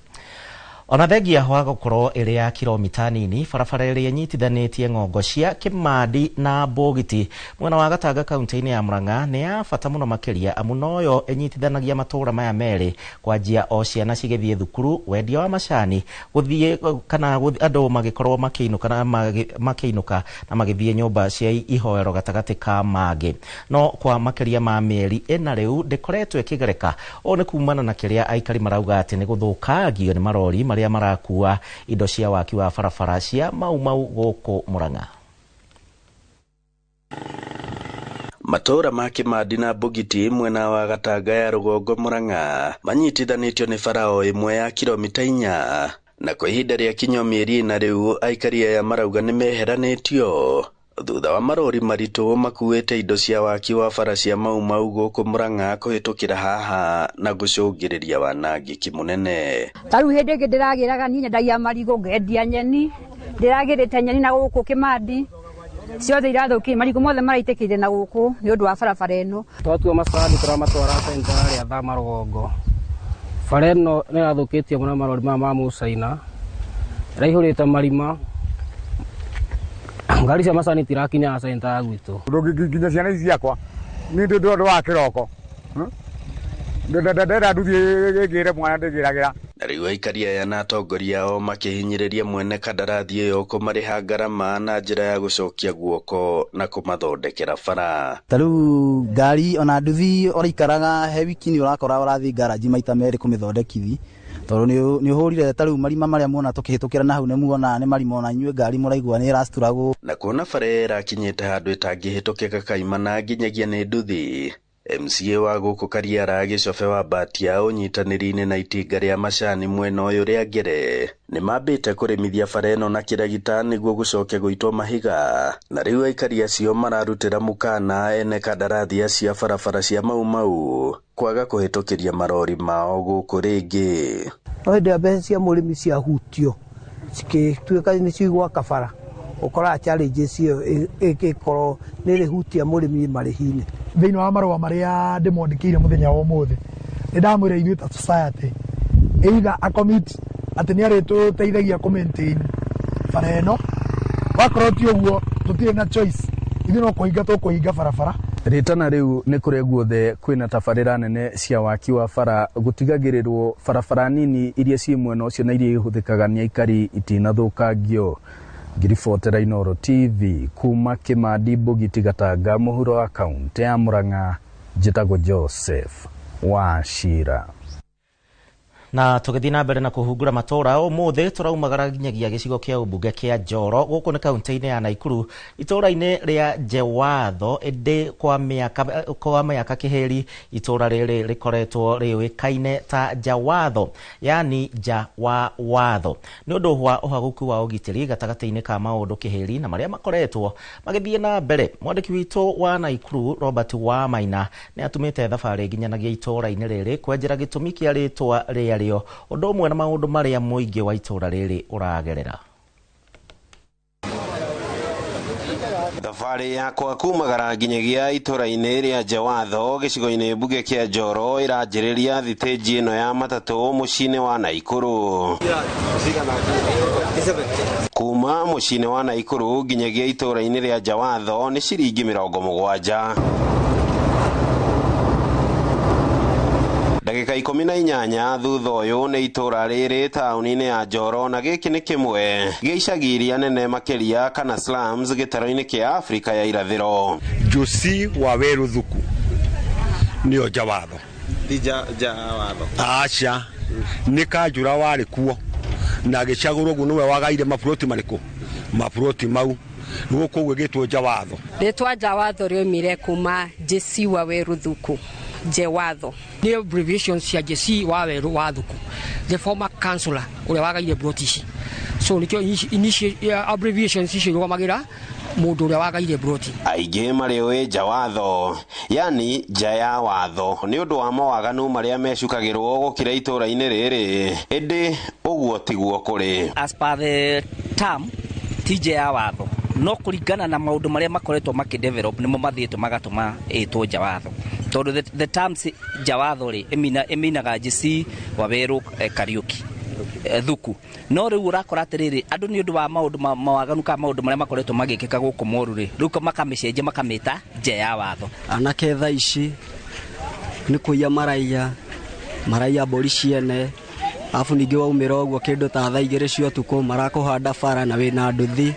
Ona thengia wa gũkorwo ĩrĩ ya kilomita nini barabara ĩrĩa ĩnyitithanĩtie ng'ongo cia Kĩmandi na Mbũgiti mwena wa Gatanga kaunti-inĩ ya Murang'a nĩ ya bata mũno makĩria amu noyo ĩnyitithanagia matũũra maya merĩ kwanjia o ciana cigĩthiĩ thukuru, wendia wa macani gũthiĩ kana andũ magĩkorwo makĩinũka na makĩinũka na magĩthiĩ nyũmba cia ihoero gatagatĩ ka mangĩ. No kwa makĩria ma mĩeri ĩna rĩu ndĩkoretwo ĩkĩgereka. Ũũ nĩ kumana na kĩrĩa aikari marauga atĩ nĩ gũthũkangio nĩ marori marĩa marakua indo cia waki wa barabara cia Mau Mau gũkũ Murang'a. Matũũra ma Kĩmandi na Mbũgiti mwena wa Gatanga ya rũgongo Murang'a manyitithanĩtio nĩ bara o ĩmwe ya kilomita 4 na kwa ihinda rĩa kinyo mĩeri 4 rĩu aikari aya marauga nĩ meheranĩtio thutha wa marori maritũ makuĩte indo cia waki wa bara cia Mau Mau gũkũ Murang'a kũhĩtũkĩra haha na gũcũngĩrĩria wanangĩki mũnene. Ta rĩu hĩndĩ ĩngĩ ndĩragĩraga niĩ nyendagia marigũ ngendia nyeni, ndĩragĩrĩte nyeni na gũkũ Kĩmandi Ciothe irathũkire, marigũ mothe maraitĩkĩire na gũkũ nĩ ũndũ wa barabara ĩno. Twatua macani tũramatwara centa rĩa Thama rũgongo. Bara ĩno nĩ ĩrathũkĩtio mũno marori maya ma Mũcaina, ĩraihũrĩte marima, ngari cia macani itirakinya centa ya gwitũ. Nginya ciana ici ciakwa niĩ ndĩ ũndũ wa kĩroko ndenda nduthi ĩngĩre mwana ndĩgĩragĩra. Na rĩu aikari aya na atongoria ao makĩhinyĩrĩria mwene kandarathi ĩyo kũmarĩha ngarama na njĩra ya gũcokia guoko na kũmathondekera bara. Ta rĩu ngari ona nduthi ũraikaraga he wiki nĩ ũrakora ũrathiĩ ngaraji maita merĩ kũmĩthondekithi tondũ nĩ ũhũrire ta rĩu marima marĩa muona tũkĩhĩtũkĩra na hau nĩ muona nĩ marima ona inyuĩ ngari mũraigua nĩ ĩracituragwo. Na kuona bara ĩrakinyĩte handũ ĩtangĩhĩtũkĩka kaimana nginyagia nĩ nduthi, MCA wa gũkũ Kariara Gĩcobe wa Mbatia ũnyitanĩri-inĩ na itinga rĩa macani mwena ũyũ rĩa Ngere nĩmambĩte kũrĩmithia bara ĩno na kĩragita nĩguo gũcoke gũitwo mahiga, na rĩu aikari acio mararutĩra mũkana ene kandarathi acio a barabara cia Mau Mau kwaga kũhĩtũkĩria marori mao gũkũ rĩngĩ. No hĩndĩ ĩrĩa mbeca cia mũrĩmi ciahutio cikĩtuĩka nĩ cigwaka bara, ũkoraga challenges ĩyo ĩgĩkorwo nĩ ĩrĩhutia mũrĩmi marĩhi-inĩ. Thĩinĩ wa marũa marĩa ndĩmwandĩkĩire mũthenya wa ũmũthĩ nĩ ndamwĩra ithuĩ ta society either a commit atĩ nĩ arĩtũteithagia kũ maintain bara ĩno, wakorwo ti ũguo tũtirĩ na choice, ithuĩ no kũhinga tũkũhinga barabara. Rĩtana rĩu nĩ kũrĩa guothe kwĩna tabarĩra nene cia waki wa bara gũtigagĩrĩrwo barabara nini iria ciĩ mwena ũcio na iria ihũthĩkaga nĩ aikari itinathũkangio. Ngiribotera Inooro TV kuma Kĩmandi Mbũgiti Gatanga mũhuro wa kaũntĩ ya Murang'a, njĩtagwo Joseph Wachira. Na tũgĩthiĩ na mbere na kũhungura matũũra ũmũthĩ tũraumagara nginyagia gĩcigo kĩa ũmbunge kĩa Njoro gũkũ nĩ kaũntĩ-inĩ ya Naikuru itũũra-inĩ rĩa Njewatho, ĩndĩ kwa mĩaka kĩhĩri itũũra rĩrĩ rĩkoretwo rĩũĩkaine ta Njawatho, yani nja wa watho, nĩ ũndũ wa ũhagũku wa ũgitĩri gatagatĩ-inĩ ka maũndũ kĩhĩri na marĩa makoretwo magĩthiĩ na mbere. Mwandĩki witũ wa Naikuru Robert Wamaina nĩ atumĩte thabarĩ nginyanagia itũũra-inĩ rĩrĩ kwenjera gĩtũmi kĩa rĩtwa rĩarĩo ũndũ ũmwe na maũndũ marĩa mũingĩ wa itũũra rĩrĩ ũragerera. Thabarĩ yakwa kumagara nginyagia itũũra-inĩ rĩa Njewatho gĩcigo-inĩ mbunge kĩa Njoro ĩranjĩrĩria thitĩnji ĩno ya matatũ mũciĩ-inĩ wa Naikuru. Kuma mũciĩ-inĩ wa Naikuru nginyagia itũũra-inĩ rĩa Njewatho nĩ ciringi 70. Ndagĩka 18 thutha ũyũ nĩ itũũra rĩrĩ taũni-inĩ ya Njoro, na gĩkĩ nĩ kĩmwe gĩa icagi iria nene makĩria kana slums gĩtaro-inĩ kĩa Afrika ya irathĩro. Josi wa Weru Thuku nĩyo Njawatho. Ti Njawatho. Aca nĩ kanjũra warĩ kuo na agĩcagũrwo ũguo nĩwe wagaire maburoti marĩkũ maburoti mau nĩguo koguo ĩgĩtwo Njawatho. Rĩtwa Njawatho rĩoimire kuma Jesi wa Weru Thuku. Njewatho nĩ abbreviation cia Jesi wa Weru wa Thuku, the former councillor ũrĩa wagaire broti ici, so nĩkĩo abbreviations icio irũgamagĩra mũndũ ũrĩa wagaire broti. Aingĩ marĩũĩ Njawatho, yani nja ya watho, nĩ ũndũ wa mawaganu marĩa mecukagĩrwo gũkĩra itũũra-inĩ rĩrĩ, ĩndĩ ũguo tiguo kũrĩ. As per the term ti nja ya watho, no kũringana na maũndũ marĩa makoretwo makĩdevelop nĩmo mathiĩte magatũma ĩtwo Njawatho, tondũ the terms Njawatho rĩ ĩminaga Jesi wa Weru Kariuki Thuku, no rĩu ũrakora atĩrĩrĩ andũ nĩ ũndũ wa maũndũ mawaganu kana maũndũ marĩa makoretwo magĩkĩka gũkũ moru rĩ, rĩu makamĩcenjia makamĩta nja ya watho. Anake thaa ici nĩ kũiya maraiya mbũri ciene, arabu ningĩ waumĩra ũguo kĩndũ ta thaa 2 cia ũtukũ marakũhanda bara na wĩna nduthi,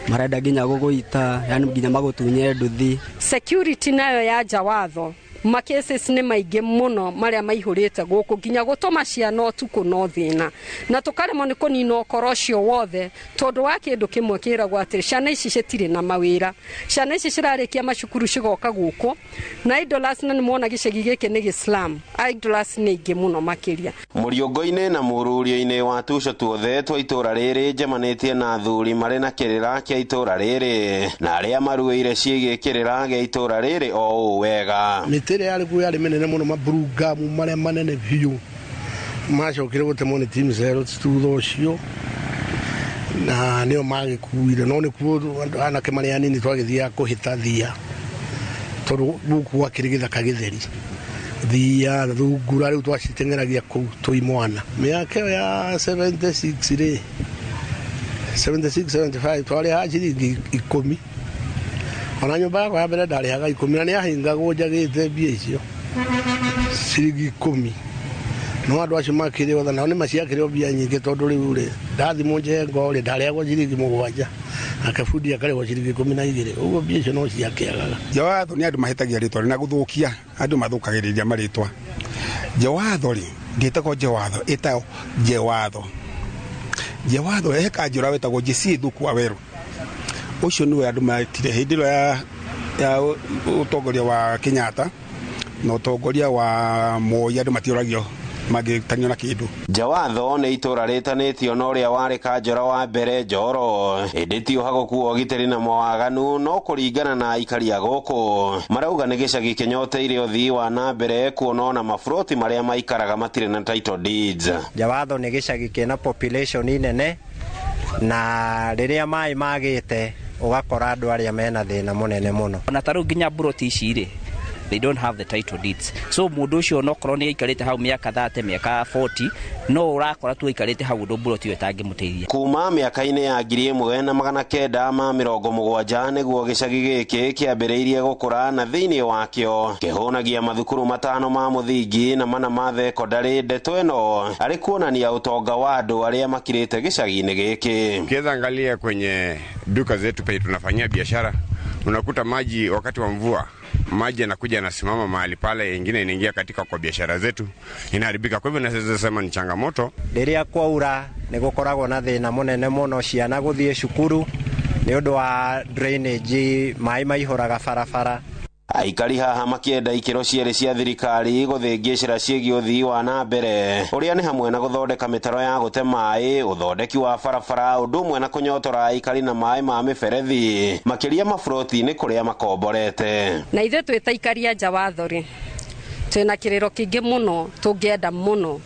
marenda nginya gũgũita, yani nginya magũtunye nduthi. Security nayo ya Njawatho macases nĩ maingĩ mũno marĩa maihũrĩte gũkũ nginya gũtũma ciana ũtukũ no thĩna, na tũkaremwo nĩ kũnina ũkora ũcio wothe tondũ wa kĩndũ kĩmwe kĩragwo atĩrĩ ciana ici citirĩ na mawĩra, ciana ici cirarĩkia macukuru cigoka gũkũ na idlers, na nĩmwona gĩcagi gĩkĩ nĩ gĩslam, idlers nĩ aingĩ mũno makĩria. Mũriũngũ-inĩ na mũrũrio-inĩ wa tuco tuothe twa itũũra rĩrĩ njemanĩtie na athuri marĩ na kĩrĩra kĩa itũũra rĩrĩ na arĩa maruĩire ciĩgiĩ kĩrĩra gĩa itũũra rĩrĩ o ũũ wega. Mĩtĩ ĩrĩa yarĩ kuo yarĩ mĩnene mũno, maburungamu marĩa manene biũ macokire gũtemwo nĩ team zero thutha ũcio, Na nĩo magĩkuire no nĩkuo anake marĩ anini twagĩthiaga kũhĩta thia tondũ gũkũ gwakĩrĩ gĩthaka gĩtheri thia thungura rĩu twaciteng'eragia kũu twĩ mwana. Mĩaka ĩyo ya 76 rĩ, 76 75 twarĩhaga ciringi 10. Ona nyũmba yakwa ya mbere ndarĩhaga 10 na nĩyahingagwo njagĩte mbia icio ciringi 10. No andũ acio makĩrĩ othe nao nĩmaciakĩrĩ o mbia nyingĩ tondũ rĩu rĩ ndathimwo njengo rĩ ndarĩhagwo ciringi 7 nake bundi akarĩhwo ciringi 12 ũguo mbia icio no ciakĩagaga. Jawatho nĩ andũ mahĩtagia rĩtwa na gũthũkia andũ mathũkagĩrĩria marĩtwa. Jawatho rĩ ndĩtagwo Jawatho, ĩtagwo Jewatho. Jewatho he kanjũra wetagwo JC Thuku wa Werũ, ũcio nĩwe andũ metire hĩndĩ ĩyo ya ũtongoria wa Kenyatta na ũtongoria wa Moi, andũ matiũragio mangĩtanio na kĩndũ. Jawatho nĩ itũra rĩtanĩtio na ũrĩa warĩ kanjũra wa mbere Njoro, ĩndĩ ti ũhagũku wa ũgitĩri na mawaganu, no kũringana na aikari a gũkũ marauga nĩ gĩcagi kĩnyoteire ũthii wa na mbere kuona ona maburoti marĩa maikaraga matirĩ na title deeds. Jawatho nĩ gĩcagi kĩna population nene na rĩrĩa maĩ magĩte ũgakora andũ arĩa mena thĩna mũnene mũno. Ona ta rĩu nginya buroti ici rĩ, they don't have the title deeds. So mũndũ ũcio onokorwo nĩ aikarĩte hau mĩaka 30 mĩaka 40 no ũrakora tu aikarĩte hau ũndũ buroti ĩyo ĩtangĩmũteithia. Kuma mĩaka-inĩ ya 1970 nĩguo gĩcagi gĩkĩ kĩambĩrĩirie gũkũra na thĩinĩ wakĩo kĩhũnagia mathukuru 5 ma mũthingi na 4 ma thekondarĩ. Ndeto ĩno arĩ kuonania ũtonga wa andũ arĩa makirĩte gĩcagi-inĩ gĩkĩ. Ukiweza angalia kwenye duka zetu penye tunafanyia biashara, unakuta maji wakati wa mvua maji yanakuja yanasimama mahali pale, ingine inaingia katika kwa biashara zetu inaharibika. Kwa hivyo naweza sema ni changamoto. Rĩrĩa kwaura nĩ gũkoragwo na thĩna mũnene mũno ciana gũthiĩ cukuru nĩ ũndũ wa drainage, maĩ maihũraga barabara. Aikari haha makĩenda ikĩro cierĩ cia thirikari gũthĩngĩcĩra ciĩgiĩ ũthii wa na mbere ũrĩa nĩ hamwe na gũthondeka mĩtaro ya gũte maĩ, ũthondeki wa barabara, ũndũ ũmwe na kũnyotora aikari na maĩ ma mĩberethi makĩria maburoti-inĩ kũrĩa makomborete. Na ithuĩ twĩ ta aikari a Jawatho rĩ, twĩna kĩrĩro kĩingĩ mũno tũngĩenda mũno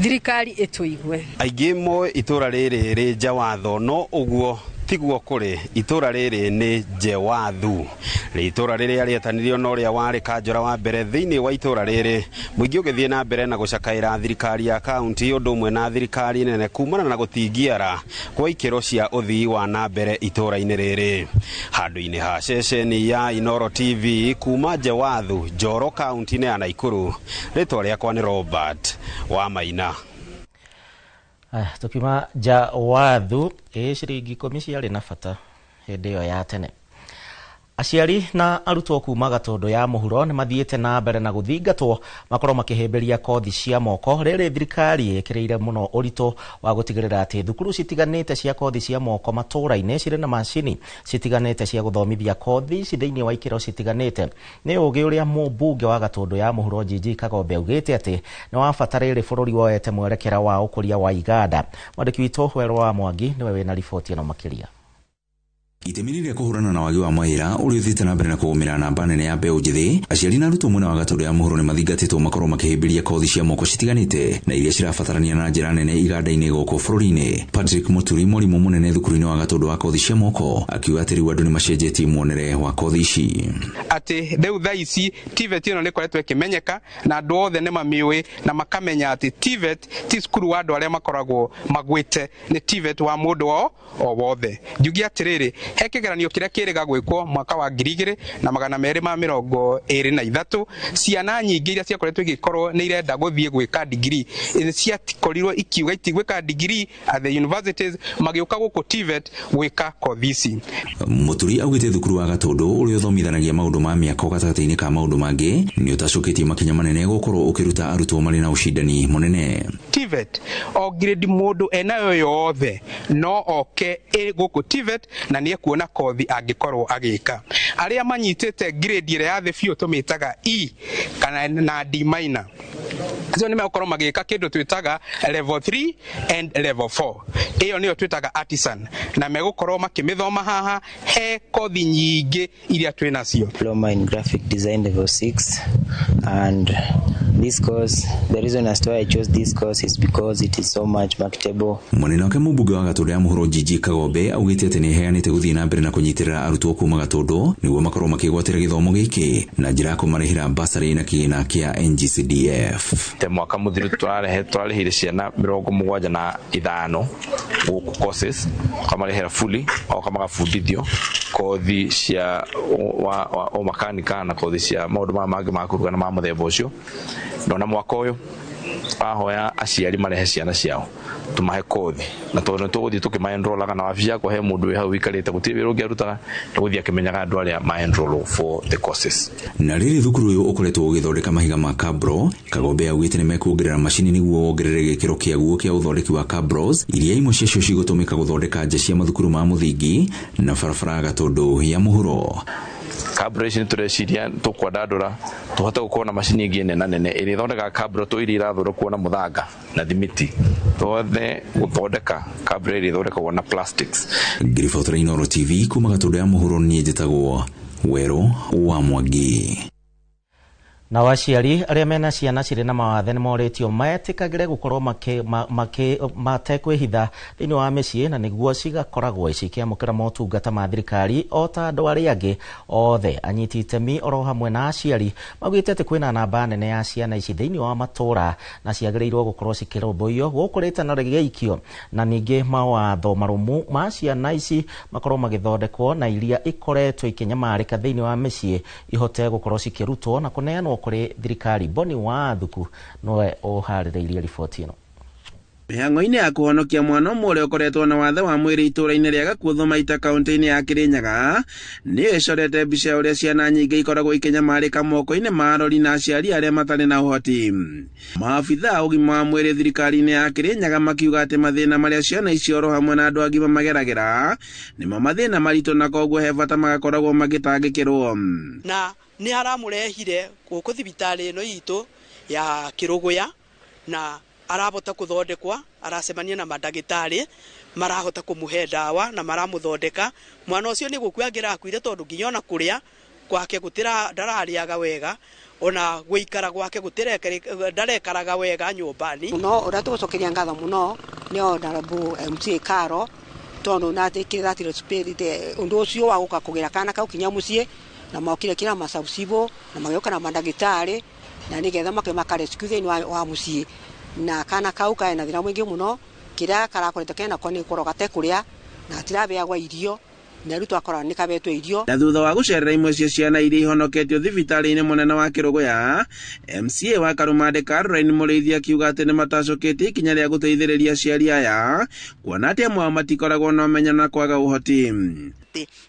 thirikari ĩtũigue. Aingĩ moĩ itũra rĩrĩ rĩ Jawatho, no ũguo tiguo kũrĩ. Itũra rĩrĩ nĩ Jewathu, itũra rĩrĩa rĩetanirio na ũrĩa warĩ kanjũra wa mbere thĩinĩ wa itũra rĩrĩ. Mũingĩ ũgĩthiĩ na mbere na gũcakaĩra thirikari ya kaunti ũndũ ũmwe na thirikari nene kumana na gũtingiara kwa ikĩro cia ũthii wa na mbere itũra-inĩ rĩrĩ. Handũ-inĩ ha ceceni ya Inooro TV kuma Jewathu, Njoro, kaunti-inĩ ya Naikuru, rĩtwa rĩakwa nĩ Robert wa Maina. Tukiuma Jawathu, ciringi 10 ciarĩ na bata hĩndĩ ĩyo ya tene. Aciari na arutwo kuma Gatũndũ ya mũhuro nĩ mathiĩte na mbere na gũthingatwo makorwo makĩhĩmbĩria kothi cia moko. Rĩrĩ thirikari ĩkĩrĩire mũno ũritũ wa gũtigĩrĩra atĩ thukuru citiganĩte cia kothi cia moko matũũra-inĩ cirĩ na macini citiganĩte cia gũthomithia kothi ici thĩinĩ wa ikĩro citiganĩte. Nĩ ũgĩ ũrĩa mũmbunge wa Gatũndũ ya mũhuro Gigi Kagombe augĩte atĩ nĩ wa bata rĩrĩ bũrũri woete mwerekera wa ũkũria wa iganda. Mwandĩki witũ Werũ wa Mwangi nĩwe wĩna riboti ĩno makĩria. Itemi rĩrĩa kũhũrana na wagi wa mawĩra ũrĩa ũthiĩte na mbere na kũgũmĩra namba nene ya mbeũ njĩthĩ, aciari na arutwo mwena wa Gatũndũ ya mũhuro nĩ mathingatĩtwo makorwo makĩhĩmbĩria kothi cia moko citiganĩte na iria cirabatarania na njĩra nene iganda-inĩ gũkũ bũrũri-inĩ. Patrick Muturi, mwarimũ mũnene thukuru-inĩ wa Gatũndũ wa kothi cia moko, akiuga atĩ rĩu andũ nĩ macenjetie muonere wa kothi ici. Atĩ rĩu thaa ici TVET ĩno nĩ ĩkoretwo ĩkĩmenyeka na andũ othe nĩ mamĩũĩ na makamenya atĩ TVET ti cukuru wa andũ arĩa makoragwo magwĩte, nĩ TVET wa mũndũ o wothe. Njuge atĩrĩrĩ, he kĩgeranio kĩrĩa kĩrĩga gwĩkwo mwaka wa 2023, ciana nyingĩ iria ciakoretwo igĩkorwo nĩ irenda gũthiĩ gwĩka degree ciakorirwo ikiuga itigwĩka degree at the universities, magĩũka gũkũ TVET gwĩka kothi ici. Muturi augĩte thukuru wa Gatũndũ ũrĩa ũthomithanagia maũndũ ma mĩako gatagatĩ-inĩ ka maũndũ mangĩ nĩ ũtacũkĩtie makinya manene gũkorwo ũkĩruta arutwo marĩ na ũcindani mũnene. TVET o grade mũndũ enayo yothe no oke gũkũ TVET na nĩ kuona kothi angĩkorwo agĩka. Arĩa manyitĩte grade ĩrĩa ya thĩ biũ tũmĩtaga E kana na D minor, acio nĩ megũkorwo magĩka kĩndũ twĩtaga level 3 and level 4. Ĩyo nĩyo twĩtaga artisan, na megũkorwo makĩmĩthoma haha he kothi nyingĩ iria twĩ nacio. Diploma in graphic design level 6 and This course, the reason as to why I chose this course is because it is so much marketable. Mwena wake mũmbunge wa Gatũndũ ya Mũhuro Gigi Kagombe augĩte atĩ nĩeheanĩte gũthiĩ na mbere na kũnyitĩrĩra arutwo kuma Gatũndũ nĩguo makorwo makĩgwatĩra gĩthomo gĩkĩ na njĩra ya kũmarĩhĩra basarĩ na kĩgĩna kĩa NGCDF. Te mwaka mũthiru tũrarĩhire ciana 75 gũkũ courses tũkamarĩhĩra fully oka magabundithio kothi cia wa makanika na kothi cia maũndũ maya mangĩ ma kũruga na ma mũthemba ũcio. Ndona mwaka ũyũ ahoya aciari marehe ciana ciao tumahe kothi na tondu tũgũthiĩ tũkĩmaenrollaga na wabici yakwa he mũndũ wĩ hau wikarĩte gũtirĩ wĩra ũngĩ arutaga tũgũthiĩ akĩmenyaga andũ arĩa maenroll for the courses. Na rĩrĩ thukuru ũyũ ũkoretwo ũgĩthondeka mahiga ma cabro, Kagombe augĩte nĩ mekuongerera macini nĩguo wongerere gĩkĩro kĩaguo kĩa ũthondeki wa cabros iria imwe ciacio cigũtũmĩka gũthondeka nja cia mathukuru ma mũthingi na barabara Gatũndũ ya Mũhuro. Cabro ici nĩtũreciria tũkwandandũra tũhote gũkorwo na macini ĩngĩ nene nene ĩrĩa ĩthondekaga cabro tũ iria irathondekwo na mũthanga na thimiti twothe gũthondeka cabro ĩrĩa ĩthondekagwo na plastics. Ngiribotera Inooro TV kuma Gatũndũ ya Mũhuro, niĩ njĩtagwo Werũ wa Mwangi. Nao aciari arĩa mena ciana cirĩ na mawathe nĩ morĩtio metĩkagĩre gũkorwo matekwĩhitha thĩinĩ wa mĩciĩ na nĩguo cigakoragwo cikĩamũkĩra motungata ma thirikari o ta andũ arĩa angĩ othe. Anyiti itemi oro hamwe na aciari maugĩte atĩ kwĩna namba nene ya ciana ici thĩinĩ wa matũra na ciagĩrĩirwo gũkorwo cikĩrũmbũiyo gũkũ rĩtana rĩgĩikio na ningĩ mawatho marũmu ma ciana ici makorwo magĩthondekwo na iria ikoretwo ikĩnyamarĩka thĩinĩ wa mĩciĩ ihote gũkorwo cikĩrutwo na kũneanwo kũrĩ thirikari. Boni wa Thuku nowe ũharĩrĩirie riboti ĩno. Mĩhang'o-inĩ ya kũhonokia mwana ũmwe ũrĩa ũkoretwo na wathe wa mwĩrĩ itũũra-inĩ rĩa Gakuotho Maita kaũntĩ-inĩ ya Kĩrĩnyaga nĩyo ĩcorete mbica ya ũrĩa ciana nyingĩ ikoragwo ikĩnyamarĩka moko-inĩ ma arori na aciari arĩa matarĩ na ũhoti. Maabitha a ũgima wa mwĩrĩ thirikari-inĩ ya Kĩrĩnyaga makiuga atĩ mathĩna marĩa ciana icio oro hamwe na andũ agima mageragĩra nĩmo mathĩna maritũ na koguo he bata magakoragwo magĩtangĩkĩrwo. Na nĩ aramũrehire gũkũ thibitarĩ ĩno itũ ya Kĩrũgũya na arahota kũthondekwa, aracemania na mandagĩtarĩ marahota kũmũhe ndawa na maramũthondeka. Mwana ũcio nĩ gũkua angĩrakuire tondũ nginya ona kũrĩa gwake gũtira ndararĩaga wega, ona gũikara gwake ndarekaraga wega nyũmba-inĩ. Mũno ũrĩa tũgũcokeria ngatho mũno nĩ Honorable MCA Karo tondũ natikĩrĩte ũndũ ũcio wa gũka kũgĩra kana kau kinya mũciĩ na mokire kĩra macabucibo na magĩũka na mandagĩtarĩ na nĩgetha makarescue thĩinĩ wa mũciĩ na kana kau kaena thĩna mũingĩ mũno kĩrĩa karakoretwo kena ko nĩ gũkorwo gatekũrĩa na gatirabeagwa irio na rĩu twakora nĩ kabetwo irio. Na thutha wa gũcerera imwe cia ciana iria ihonoketio thibitarĩ-inĩ mũnene wa Kĩrũgũya, MCA wa Karumande Caroline Mũrĩithi akiuga atĩ nĩ matacũkĩtie ikinya rĩa gũteithĩrĩria aciari aya kuona atĩ amwe ao matikoragwo na ũmenyo na kwaga ũhoti.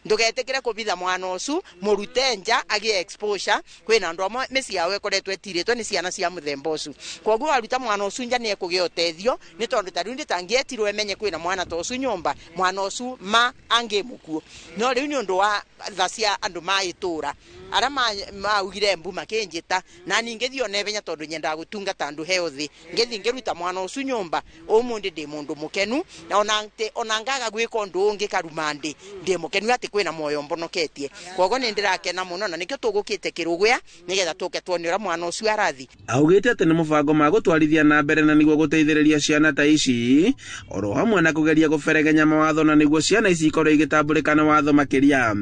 Ndugetikire kubitha mwana ucu murute nja agie exposure kwina andu amwe mĩciĩ yao ĩkoretwo ĩtirĩtwo nĩ ciana cia mũthemba ũcio. Koguo waruta mwana ũcio nja nĩ ekũgĩa ũteithio nĩ tondũ ta rĩu ndĩtangĩetirwo ĩmenye kwĩna mwana ta ũcio nyũmba, mwana ũcio ma angĩmũkuo. No rĩu nĩ ũndũ wa tha cia andũ ma itũra arĩa maugire mbu makĩnjĩta na niĩ ngĩthiĩ ona ihenya tondũ nyendaga gũtungata andũ he ũthĩ, ngĩthiĩ ngĩruta mwana ũcio nyũmba. Ũmũthĩ ndĩ mũndũ mũkenu na ona ngaga gwĩka ũndũ ũngĩ Karumande ndĩ mũkenu atĩ kwĩna muoyo mbonoketie. Koguo nĩ ndĩrakena mũno na nĩkĩo tũgũkĩte Kĩrũgũya nĩgetha tũke tuone ũrĩa mwana ũcio arathi. Augĩte atĩ nĩ mũbango ma gũtwarithia na mbere na nĩguo gũteithĩrĩria ciana ta ici oro hamwe na kũgeria kũberegenya mawatho na nĩguo ciana ici ikorwo igĩtambũrĩka na watho makĩria.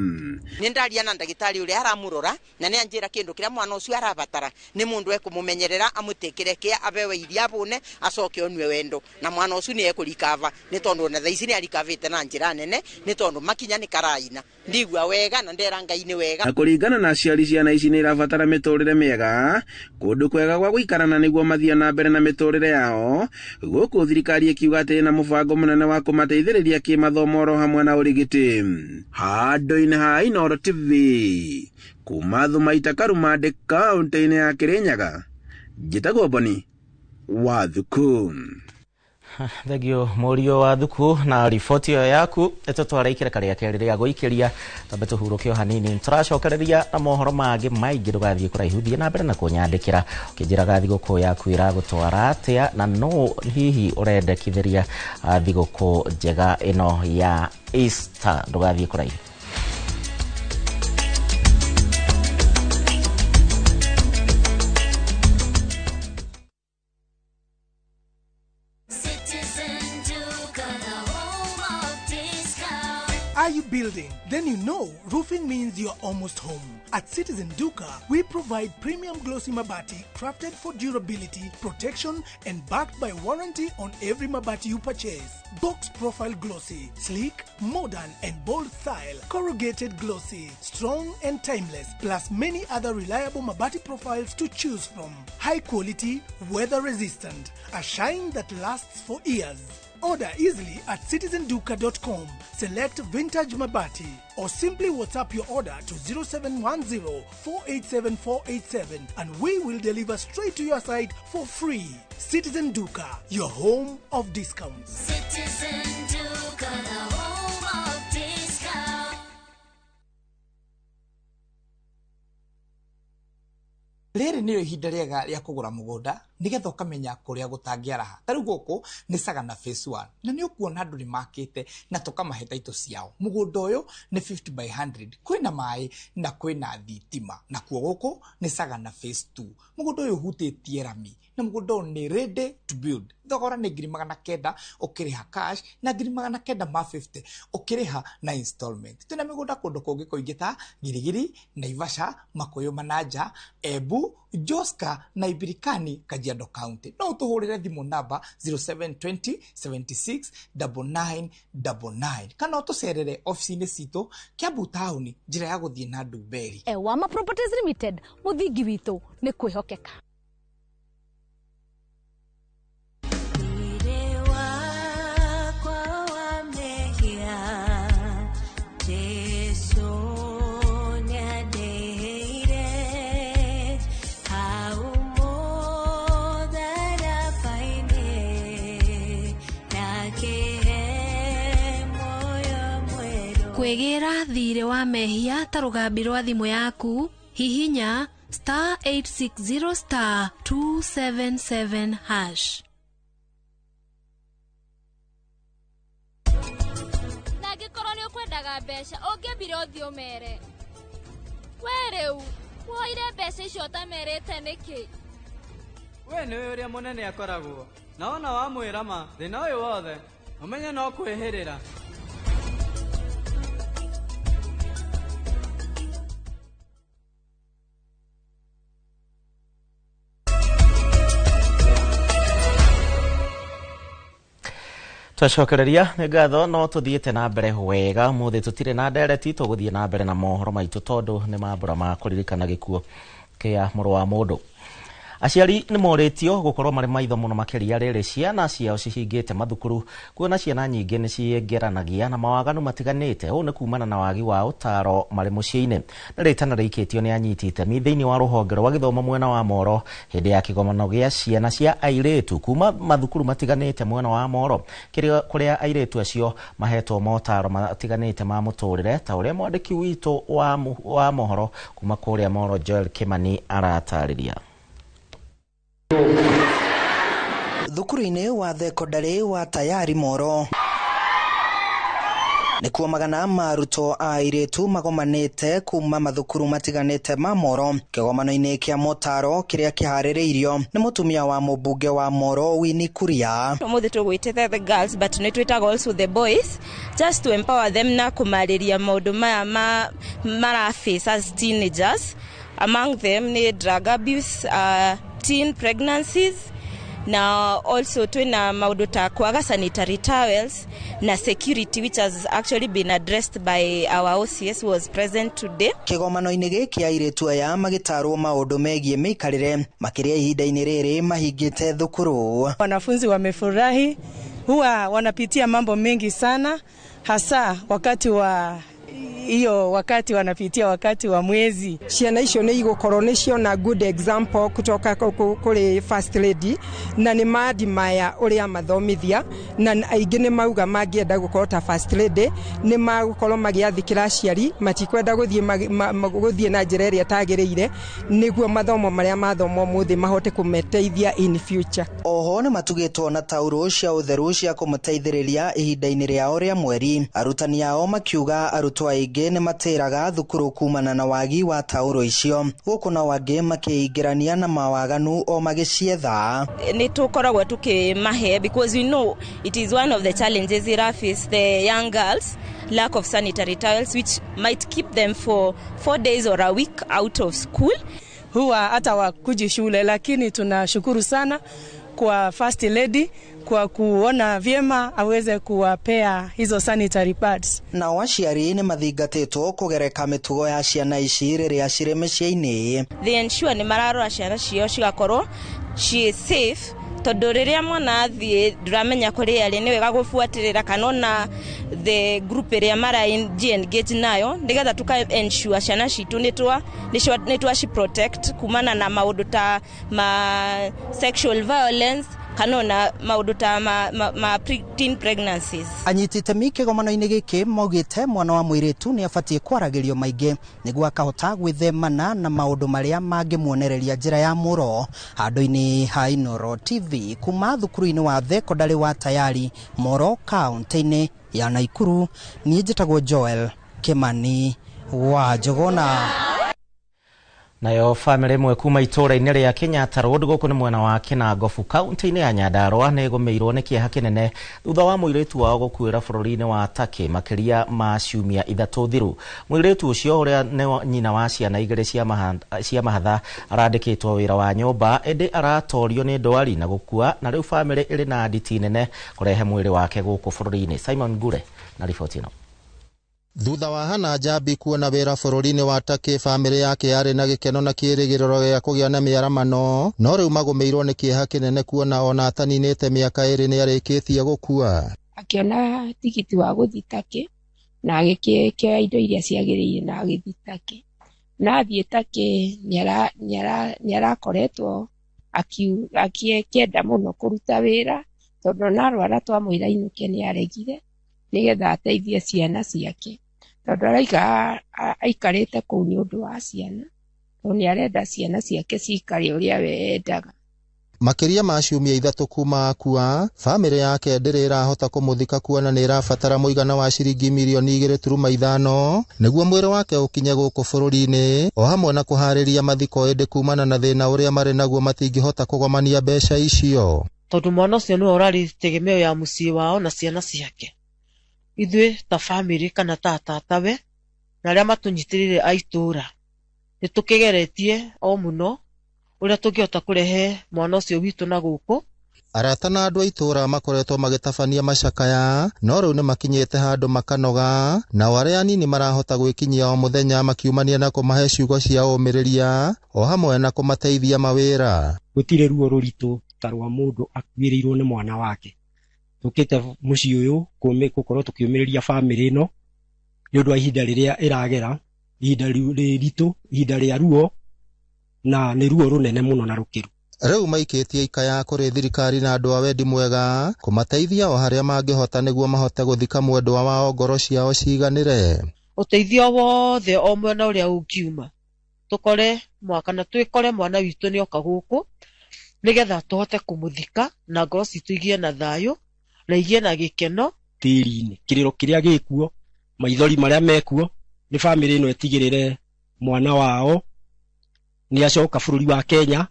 Nĩ ndaria na ndagĩtarĩ ũrĩa aramũrora na nĩ anjĩra kĩndũ kĩrĩa mwana ũcio arabatara nĩ mũndũ ekũmũmenyerera amũtĩkĩre kĩa abewe iria abũne acoke onue wendo na mwana ũcio nĩ ekũrikava nĩ tondũ ona thaa ici nĩ arikavĩte na njĩra nene nĩ tondũ makinya nĩ karaina ndigua wega na ndera Ngai nĩ wega. Na kũringana na aciari ciana ici nĩ irabatara mĩtũrĩre mĩega kũndũ kwega gwa gũikara na nĩguo mathiĩ na mbere na mĩtũrĩre yao, gũkũ thirikari ĩkiuga atĩ ĩna mũbango mũnene wa kũmateithĩrĩria kĩmathomo oro hamwe na ũrigiti. Handũ-inĩ ha Inooro TV kuma Thumaita Karumande kaũntĩ-inĩ ya Kĩrĩnyaga, njĩtagwo Boni wa Thuku. Thengio mũriũ wa Thuku na riboti ĩyo yaku. Ĩtũtwara ikĩreka rĩa kerĩ rĩa gũikĩria tambe tũhurũke o hanini, tũracokereria na mohoro mangĩ maingĩ. Ndũgathiĩ kũraihu, thiĩ na mbere na kũnyandĩkĩra ũkĩnjĩraga thigũkũ yaku ĩragũtwara atĩa na no hihi ũrendekithĩria thigũkũ njega ĩno ya Easter. Ndũgathiĩ kũraihu. Are you building? Then you know roofing means you're almost home. At Citizen Duka, we provide premium glossy mabati crafted for durability, protection, and backed by warranty on every mabati you purchase. Box profile glossy, sleek, modern, and bold style. Corrugated glossy, strong and timeless, plus many other reliable mabati profiles to choose from. High quality, weather resistant, a shine that lasts for years. Order easily at citizenduka.com. Select Vintage Mabati or simply WhatsApp your order to 0710 487 487 and we will deliver straight to your site for free. Citizen Duka, your home of discounts. Citizen Duka, the home of discount. Rĩrĩ nĩrĩo ihinda rĩega rĩa kũgũra mũgũnda nĩgetha ũkamenya kũrĩa gũtangĩaraha. Ta rĩu gũkũ nĩ Sagana Phase 1 na nĩ ũkuona andũ nĩ makĩte na tũkamahe taitũ ciao. Mũgũnda ũyũ nĩ 50 by 100, kwĩna maĩ na kwĩna thitima. Nakuo gũkũ nĩ Sagana Phase 2. Mũgũnda ũyũ ũhutĩtie rami na mũgũnda ũyũ nĩ ready to build. Thogora nĩ 900,000 ũkĩrĩha cash na 950 ũkĩrĩha na installment. Twĩna mĩgũnda kũndũ kũngĩ kũingĩ ta Girigiri, Naivasha, Makuyu Manaja, Embu, Joska na Ibirikani, Kajiado County. No ũtũhũrĩre thimũ namba 0720 76 9999 kana ũtũcerere ofici-inĩ citũ Kiambu taũni njĩra ya gũthiĩ na Ndumberi. Ewama Properties Limited, mũthingi witũ nĩ kwĩhokeka. Kwĩgĩra thirĩ wa mehia ta rũgambi rwa thimũ yaku, hihinya star 860 star 277 hash. Na angĩkorwo nĩ ũkwendaga mbeca ũngĩambire ũthiĩ ũmere. We rĩu woire mbeca icio ũtamerĩte nĩkĩ? We nĩwe ũrĩa mũnene akoragwo na wona wamwĩra ma thĩna ũyũ wothe ũmenye no kwĩhĩrĩra. Twacokereria nĩ ngatho no tũthiĩte na mbere wega ũmũthĩ tũtirĩ na ndereti tũgũthiĩ na mbere na mohoro maitũ tondũ nĩ mambũra ma kũririkana gĩkuũ kĩa mũrũ wa mũndũ. Aciari nĩ morĩtio gũkorwo marĩ maitho mũno makĩria rĩrĩ ciana ciao cihingĩte mathukuru kuona ciana nyingĩ nĩ ciĩngeranagia na mawaganu matiganĩte. Ũũ nĩ kumana na wagi wa ũtaro marĩ mũciĩ-inĩ. Na rĩtana rĩikĩtio nĩ anyiti itemi thĩinĩ wa rũhonge rwa gĩthomo mwena wa Moro hĩndĩ ya kĩgomano gĩa ciana cia airĩtu kuma mathukuru matiganĩte mwena wa Moro kũrĩa airĩtu acio mahetwo motaro matiganĩte ma mũtũrĩre ta ũrĩa mwandĩki witũ wa mohoro kuma kũrĩa Moro Joel Kimani aratarĩria. Thukuru-inĩ wa thekondarĩ wa Tayari Moro nĩkuo magana ma arutwo a airĩtu magomanĩte kuma mathukuru matiganĩte ma Moro kĩgomano-inĩ kĩa motaro kĩrĩa kĩharĩrĩirio nĩ mũtumia wa mũmbunge wa Moro Winnie Kuria. Ũmũthĩ tũgwĩtĩte the girls but nĩ twĩtaga also the boys just to empower them na kũmarĩria maũndũ maya mara face as teenagers. Among them ni drug abuse, teen pregnancies, na also twina maũndũ ta kwaga sanitary towels na security, which has actually been addressed by our OCS who was present today. Kĩgomano-inĩ gĩkĩ airĩtu aya magĩtarwo maũndũ megiĩ mĩikarĩre makĩria ihinda-inĩ rĩrĩ mahingĩte thukuru. Wanafunzi wamefurahi, huwa wanapitia mambo mengi sana, hasa wakati wa iyo wakati wanapitia wakati wa mwezi. Ciana icio nĩ igũkorwo nĩ ciona good example kutoka kũrĩ first lady na nĩ madi maya ũrĩa mathomithia na aingĩ nĩ mauga mangĩenda gũkorwo ta first lady nĩ magũkorwo magĩathĩkĩra aciari matikwenda gũthiĩ na njĩra ĩrĩa ĩtagĩrĩire nĩguo mathomo marĩa mathomo ũmũthĩ mahote kũmeteithia in future. Oho nĩ matugĩtwo na taurũ cia ũtheru cia kũmateithĩrĩria ihinda-inĩ rĩao rĩa mweri. Arutani ao makiuga arutwo Arutwo aingĩ nĩ matĩraga thukuru kumana na wagi wa tauro icio, gũkũ nao angĩ makĩingĩrania na mawaganu o magĩcietha. Nĩ tũkoragwo tũkĩmahe because we know it is one of the challenges ira face the young girls, lack of sanitary towels, which might keep them for 4 days or a week out of school. Huwa hata wakuji shule, lakini tunashukuru sana kwa First Lady kwa kuona vyema aweze kuwapea hizo sanitary pads. Nao aciari nĩ mathingatĩtwo kũgereka mĩtugo ya ciana ici rĩrĩa cirĩ mĩciĩ-inĩ. They ensure nĩ mararora ciana ciao cigakorwo she is safe, tondũ rĩrĩa mwana athiĩ ndũramenya kũrĩa arĩ, nĩ wega gũbuatĩrĩra kana ona the group ĩrĩa mara engage nayo, nĩgetha tũka ensure ciana citũ nĩ twa ci protect kumana na maũndũ ta ma sexual violence kana ona maũndũ ta ma teen pregnancies. Anyiti itemi kĩgomano-inĩ gĩkĩ maugĩte mwana wa mũirĩtu nĩ abatiĩ kwaragĩrio maingĩ nĩguo akahota gwĩthemana na maũndũ marĩa mangĩmuonereria njĩra ya mũro. Handũ-inĩ ha Inooro TV kuma thukuru-inĩ wa thekondarĩ wa Tayari, Moro, kaũntĩ-inĩ ya Naikuru, niĩ njĩtagwo Joel Kimani wa Njũgũna. Nayo famĩlĩ ĩmwe kuma itũũra-inĩ rĩa Kenyatta Road gũkũ nĩ mwena wa Kinangofu kaũntĩ-inĩ ya Nyandarua nĩ ĩgũmĩirwo nĩ kĩeha kĩnene thutha wa mũirĩtu wao gũkuĩra bũrũri-inĩ wa Turkey makĩria ma ciumia 3 thiru. Mũirĩtu ũcio ũrĩa nĩ nyina wa ciana 2 cia mahatha arandĩkĩtwo wĩra wa nyũmba, ĩndĩ aratorio nĩ ndwari na gũkua, na rĩu famĩlĩ ĩrĩ na nditi nene kũrehe mwĩrĩ wake gũkũ bũrũri-inĩ. Simon Ngure na riboti ĩno. Thutha wa Hannah Njambi kuona wĩra bũrũri-inĩ wa Turkey, famĩlĩ yake yarĩ na gĩkeno na kĩĩrĩgĩrĩro gĩa kũgĩa na mĩaramano, no rĩu magũmĩirwo nĩ kĩeha kĩnene kuona ona ataninĩte mĩaka 2 nĩ arĩkĩtie gũkua. Akĩona tigiti wa gũthiĩ Turkey na agĩkĩoya indo iria ciagĩrĩire na agĩthiĩ Turkey. Na athiĩ Turkey nĩarakoretwo akĩenda mũno kũruta wĩra, tondũ ona arwara twamwĩra ainũke nĩaregire nĩgetha ateithie ciana ciake, tondũ aikarĩte kũu nĩ ũndũ wa ciana, tondũ nĩarenda ciana ciake cikare ũrĩa we endaga. Makĩria ma ciumia 3 kuma akua, famĩlĩ yake ndĩrĩ ĩrahota kũmũthika kuona nĩ ĩrabatara mũigana wa ciringi mirioni 2.5 nĩguo mwĩrĩ wake ũkinye gũkũ bũrũri-inĩ, o hamwe na kũharĩria mathiko, ĩndĩ kumana na thĩna ũrĩa marĩ naguo matingĩhota kũgomania mbeca icio. Tondũ mwana ũcio nĩwe ũrarĩ tegemeo ya mũciĩ wao na ciana ciake, ithuĩ ta famĩlĩ kana ta tatawe na arĩa matũnyitĩrĩire a itũũra nĩ tũkĩgeretie o mũno ũrĩa tũngĩhota kũrehe mwana ũcio witũ na gũkũ. Arata na andũ a itũũra makoretwo magĩtabania macakaya, no rĩu nĩ makinyĩte handũ makanoga, nao arĩa anini marahota gwĩkinyia o mũthenya makiumania na kũmahe ciugo cia ũmĩrĩria o hamwe na kũmateithia mawĩra. Gũtirĩ ruo rũritũ ta rwa mũndũ akuĩrĩirwo nĩ mwana wake. Tũkĩte mũciĩ ũyũ gũkorwo tũkĩũmĩrĩria famĩlĩ ĩno nĩ ũndũ wa ihinda rĩrĩa ĩragera, ihinda rĩritũ, ihinda rĩa ruo, na nĩ ruo rũnene mũno na rũkĩru. Rĩu maikĩtie ikaya kũrĩ thirikari na andũ a wendi mwega kũmateithia o harĩa mangĩhota nĩguo mahote gũthika mwendwa wao ngoro ciao ciganĩre. Ũteithio wothe o mwena ũrĩa ũngiuma tũkore mwaka na twĩkore mwana witũ nĩoka gũkũ nĩgetha tũhote kũmũthika na ngoro citũ igĩe na thayũ na igĩe na gĩkeno. Tĩri-inĩ kĩrĩro kĩrĩa gĩkuo, maithori marĩa mekuo, nĩ famĩlĩ ĩno ĩtigĩrĩre mwana wao nĩ acoka bũrũri wa Kenya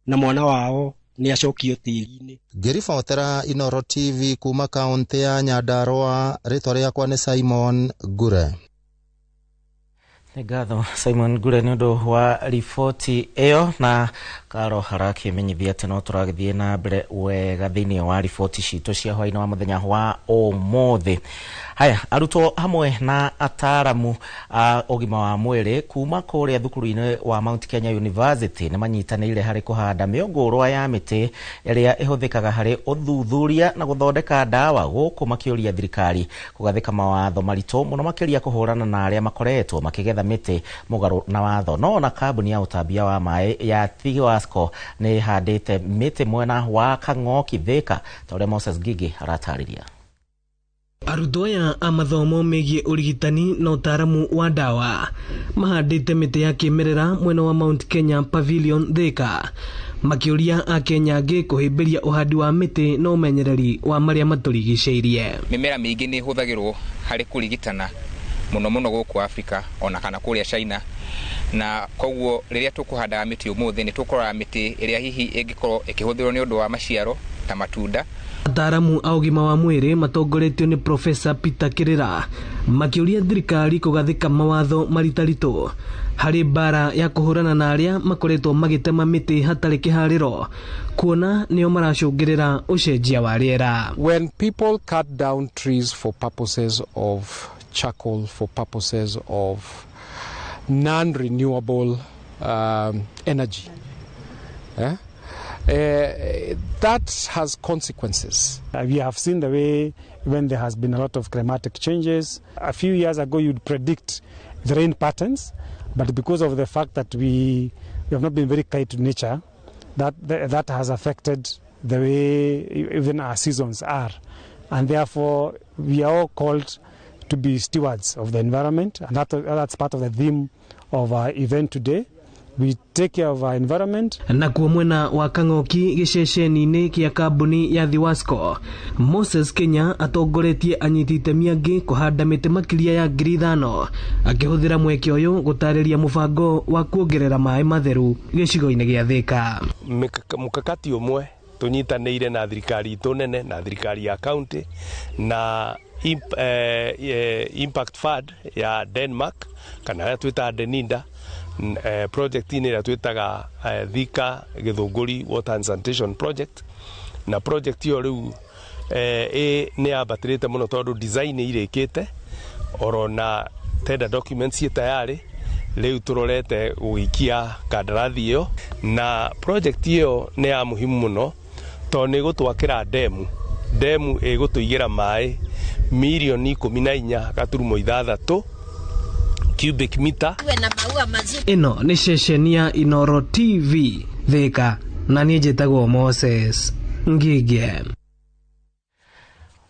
na mwana wao nĩ acokio tĩri-inĩ. Ngĩribotera Inooro TV kuma kaũntĩ ya Nyandarua, rĩtwa rĩakwa nĩ Simon Ngure. Nĩ ngatho Simon Ngure nĩ ũndũ wa riboti ĩyo, na Karo harakĩmenyithia atĩ no tũragĩthiĩ na mbere wega thĩinĩ wa riboti citũ cia hwaĩ-inĩ wa mũthenya wa ũmũthĩ. Haya, arutwo hamwe na ataaramu a ũgima wa mwĩrĩ kuma kũrĩa thukuru-inĩ wa Mount Kenya University nĩ manyitanĩire harĩ kũhanda mĩũngũrwa ya mĩtĩ ĩrĩa ĩhũthĩkaga harĩ ũthuthuria na gũthondeka ndawa, gũkũ makĩũria thirikari kũgathĩka mawatho maritũ mũno makĩria kũhũrana na arĩa makoretwo makĩgetha mĩtĩ mũgarũ na watho. No ona kambuni ya ũtambia wa maĩ ya Thiwasco nĩ ĩhandĩte mĩtĩ mwena wa Kang'oki Thika, ta ũrĩa Moses Ngigi aratarĩria. Arutwo aya a mathomo megiĩ ũrigitani na ũtaaramu wa ndawa mahandĩte mĩtĩ ya kĩmerera mwena wa Mount Kenya Pavilion Thika, makĩũria akenya angĩ kũhĩmbĩria ũhandi wa mĩtĩ na ũmenyereri wa marĩa matũrigicĩirie. Mĩmera mĩingĩ nĩ ĩhũthagĩrwo harĩ kũrigitana Mũno mũno gũkũ Afrika ona kana kũrĩa China. Na koguo rĩrĩa tũkũhandaga mĩtĩ ũmũthĩ, nĩ tũkũrora mĩtĩ ĩrĩa hihi ĩngĩkorwo ĩkĩhũthĩrwo nĩ ũndũ wa maciaro ta matunda. Ataaramu a ũgima wa mwĩrĩ matongoretio nĩ Profesa Peter Kĩrĩra makĩũria thirikari kũgathĩka mawatho maritaritũ harĩ mbara ya kũhũrana na arĩa makoretwo magĩtema mĩtĩ hatarĩ kĩharĩro, kuona nĩo maracũngĩrĩra ũcenjia wa rĩera. When people cut down trees for purposes of charcoal, for purposes of non-renewable energy, that has consequences. We have seen the way when there has been a lot of climatic changes. A few years ago, you'd predict the rain patterns, but because of the fact that we have not been very kind to nature, that has affected the way even our seasons are. And therefore, we are all called to be stewards of the environment, and that's part of the theme of our event today. We take care of our environment. Nakuo mwena wa Kang'oki gĩceceni-inĩ kĩa kambuni ya Thiwasco, Moses Kenya atongoretie anyiti itemi angĩ kũhanda mĩtĩ makĩria ya 5,000, akĩhũthĩra mweke ũyũ gũtarĩria mũbango wa kuongerera maĩ matheru gĩcigo-inĩ gĩa Thĩka. Mkakati ũmwe tũnyitanĩire na thirikari itũ nene na thirikari ya county na Impact Fund ya Denmark, kana arĩa twĩtaga Deninda, project-inĩ ĩrĩa twĩtaga Thika Gĩthũngũri Water and Sanitation Project. Na project ĩyo rĩu nĩ yambatĩrĩte mũno tondũ design nĩ irĩkĩte, oro na tender documents ciĩ tayarĩ. Rĩu tũrorete gũgĩikia kandarathi ĩyo, na project ĩyo nĩ ya muhimu mũno tondũ nĩ ĩgũtwakĩra ndemu, ndemu ĩgũtũigĩra maĩ mirioni 14.6 cubic meter. Ĩno nĩ ceceni ya Inoro TV Thĩka, na niĩ njĩtagwo Moses Ngige.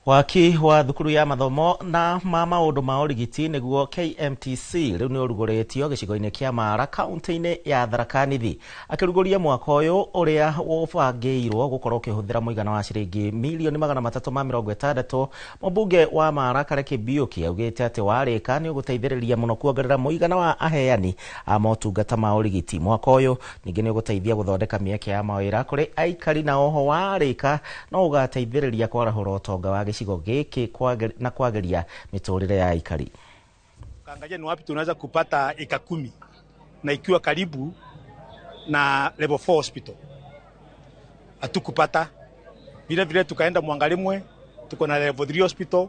Waki wa thukuru ya mathomo na ma maũndũ ma ũrigiti, nĩguo KMTC, rĩu nĩ ũrugũrĩtio gĩcigo-inĩ kĩa Mara, kaunti-inĩ ya Tharaka Nithi. Akĩrugũria mwaka ũyũ, ũrĩa ũbangĩirwo gũkorwo ũkĩhũthĩra mũigana wa ciringi mirioni 360, mũmbunge wa Mara Kareke Mbiũki augĩte atĩ warĩka nĩ ũgũteithĩrĩria mũno kuongerera mũigana wa aheani a motungata ma ũrigiti. Mwaka ũyũ ningĩ nĩ ũgũteithia gũthondeka mĩeke ya mawĩra kũrĩ aikari, na oho warĩka no ũgateithĩrĩria kwarahũra ũtonga wa gĩcigo gĩkĩ na kwagĩria mĩtũrĩre ya aikari. Kaangalia ni wapi tunaweza kupata eka 10 na ikiwa karibu na level 4 hospital. Hatukupata. Vile vile tukaenda Mwangalimwe, tuko na level 3 hospital,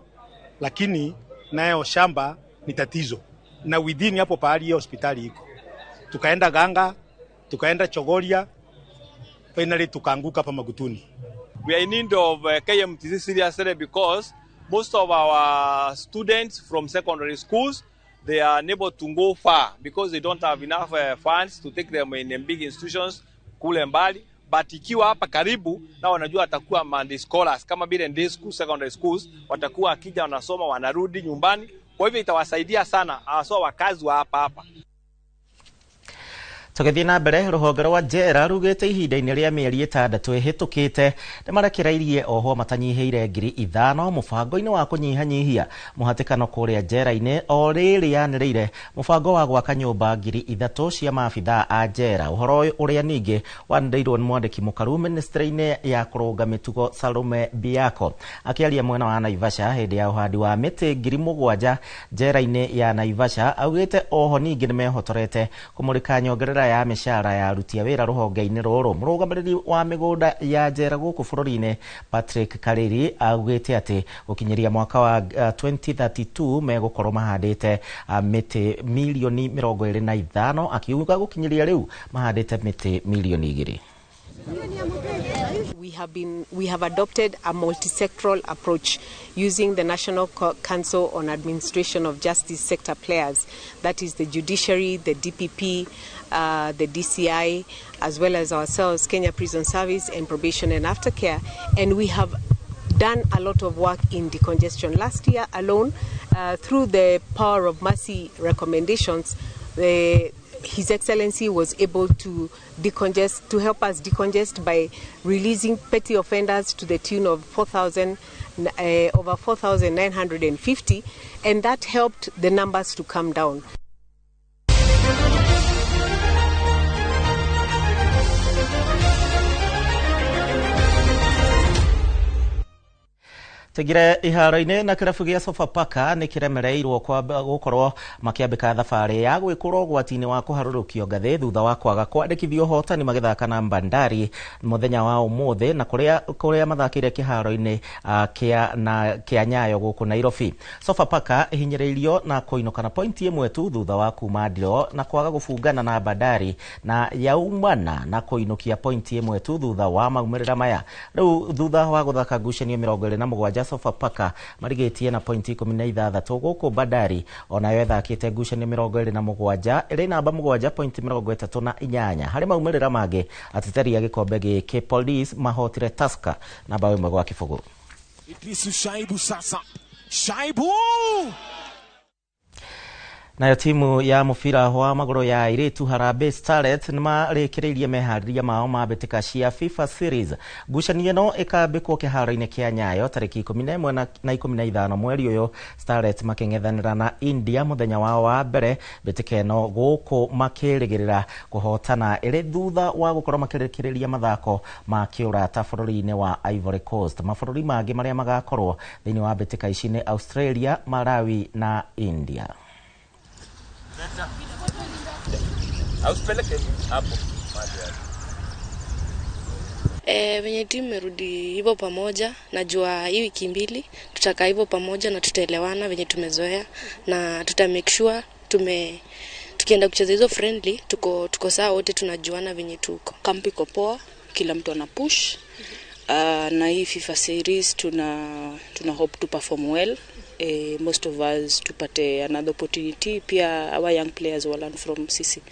lakini nayo shamba ni tatizo. Na within hapo pahali hiyo hospitali iko. Tukaenda Ganga, tukaenda Chogoria, finally tukaanguka hapa Magutuni. We are in need of KMTC seriously because most of our students from secondary schools, they are unable to go far because they don't have enough funds to take them in big institutions kule mbali, but ikiwa hapa karibu na wanajua watakuwa Monday scholars kama vile day school, secondary schools, watakuwa akija wanasoma wanarudi nyumbani. Kwa hivyo itawasaidia sana haswa wakazi wa hapa hapa. Tũgĩthiĩ na mbere, rũhonge rwa njera rugĩte ihinda-inĩ rĩa mĩeri 6 ĩhĩtũkĩte nĩmarekereirie ohwo matanyihĩire 5,000 mũbango-inĩ wa kũnyihanyihia mũhatĩkano kũrĩa njera-inĩ, o rĩrĩ yanĩrĩire mũbango wa gwaka nyũmba 3,000 cia maabithaa a njera. Ũhoro ũyũ ũrĩa ningĩ wanĩrĩirwo nĩ mwandĩki mũkaru ministry-inĩ ya kũrũnga mĩtugo Salome Biako, akĩaria mwena wa Naivasha hĩndĩ ya ũhandi wa mĩtĩ 7,000 njera-inĩ ya Naivasha. Augĩte oho ningĩ nĩmehotorete kũmũrĩka nyongerera ya mĩcara ya aruti a wĩra rũhonge-inĩ rũrũ. Mũrũgamĩrĩri wa mĩgũnda ya njera gũkũ bũrũri-inĩ Patrick Kariri augĩte atĩ gũkinyĩria mwaka wa 2032 megũkorwo mahandĩte mĩtĩ mirioni 25, akiuga gũkinyĩria rĩu mahandĩte mĩtĩ mirioni 2. We have adopted a multi-sectoral approach using the National Council on Administration of Justice sector players, that is the judiciary, the DPP, the DCI, as well as ourselves, Kenya Prison Service and Probation and Aftercare, and we have done a lot of work in decongestion. Last year alone, through the Power of Mercy recommendations, the His Excellency was able to decongest, to help us decongest by releasing petty offenders to the tune of 4,000, over 4,950, and that helped the numbers to come down. Tugire iharo-inĩ na kĩrabu gĩa Sofapaka nĩ kĩremereirwo gũkorwo makĩambĩka thabarĩ ya gwĩkũrwo ũgwati-inĩ wa kũharũrũkio ngathĩ thutha wa kwaga kwandĩkithia ũhotani magĩthaka na Bandari mũthenya wa ũmũthĩ na kũrĩa mathakĩire kĩharo-inĩ kĩa Nyayo gũkũ Nairobi. Sofapaka ĩhinyĩrĩirio na kũinũka na pointi ĩmwe tu thutha wa kuma draw na kwaga gũbungana na Bandari na yaumana na kũinũkia pointi ĩmwe tu thutha wa maumĩrĩra maya. Rĩu thutha wa gũthaka ngucanio 27 Sofapaka marigĩtie na pointi 16 gũkũ Bandari onayo ĩthakĩte ngucanio 27 ĩrĩ namba 7 pointi 38. Harĩ maumĩrĩra mangĩ ateteri a gĩkombe gĩkĩ Police mahotire Tusker na bao 1-0. Idrisu Shaibu sasa. Shaibu! Nayo timu ya mũbira wa magũrũ ya airĩtu Harambee Starlets nĩmarĩkĩrĩirie meharĩria mao ma mbĩtĩka cia FIFA Series. Ngucanio ĩno ĩkambĩkwo kĩharo-inĩ kĩa Nyayo tarĩki 11 na 15 mweri ũyũ, Starlets makĩng'ethanĩra na India mũthenya wao wa mbere mbĩtĩka ĩno gũkũ makĩrĩgĩrĩra kũhotana ĩrĩ thutha wa gũkorwo makĩrĩkĩrĩria mathako ma kĩũrata bũrũri-inĩ wa Ivory Coast. Mabũrũri mangĩ marĩa magakorwo thĩinĩ wa mbĩtĩka ici nĩ Australia, Malawi na India. Venye timu imerudi hivyo pamoja, najua hii wiki mbili tutakaa hivyo pamoja na tutaelewana venye tumezoea na tuta make sure tukienda kucheza hizo friendly tuko sawa wote, tunajuana venye tuko. Kampi iko poa, kila mtu ana push. Na hii FIFA series tuna hope to perform well. Most of us tupate another opportunity, pia our young players will learn from sisi.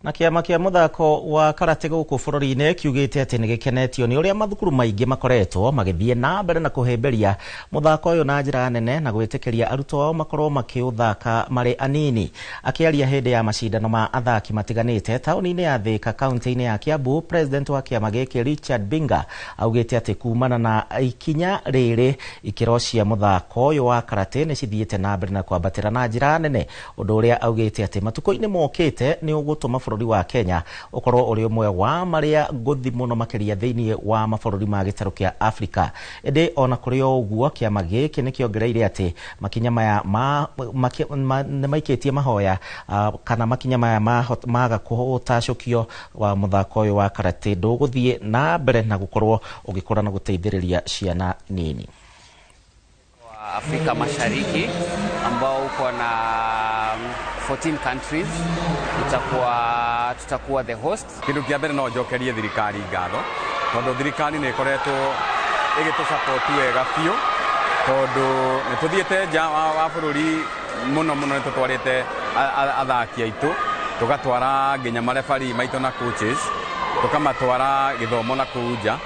Na kĩama kĩa mũthako wa karate gũkũ bũrũri-inĩ kiugĩte atĩ nĩ gĩkenetio nĩ ũrĩa mathukuru maingĩ makoretwo magĩthiĩ na mbere na kũhĩmbĩria mũthako ũyũ na njĩra nene na gwĩtĩkĩria arutwo ao makorwo makĩũthaka marĩ anini. Akĩaria hĩndĩ ya macindano ma athaki matiganĩte taũni-inĩ ya Thika kaunti-inĩ ya Kiambu, president wa kĩama gĩkĩ Richard Binga augĩte atĩ kumana na ikinya rĩrĩ ikĩro cia mũthako ũyũ wa karate nĩ cithiĩte na mbere na kwambatĩra na njĩra nene, ũndũ ũrĩa augĩte atĩ matukũ-inĩ mokĩte nĩ ũgũtũma bũrũri wa Kenya ũkorwo ũrĩ ũmwe wa marĩa ngũthi mũno makĩria thĩinĩ wa mabũrũri ma gĩtarũ kĩa Afrika. Ĩndĩ ona kũrĩ o ũguo kĩama gĩkĩ nĩ kĩongereire atĩ makinya maya nĩ maikĩtie mahoya kana makinya maya maga kũtacũkio wa mũthako ũyũ wa karate ndũgũthiĩ na mbere na gũkorwo ũgĩkũra na gũteithĩrĩria ciana nini. Afrika Mashariki ambao uko na 14 countries, tutakuwa the host. Kindu kia mbere no njokerie thirikari ngatho tondu thirikari ni ikoretwo igĩtũ support wega biũ, tondu nĩ tũthiĩte nja wa bũrũri mũno mũno, nĩ tũtwarĩte athaki aitũ, tũgatwara nginya marebari maitũ na coaches, tũkamatwara gĩthomo na kũu nja,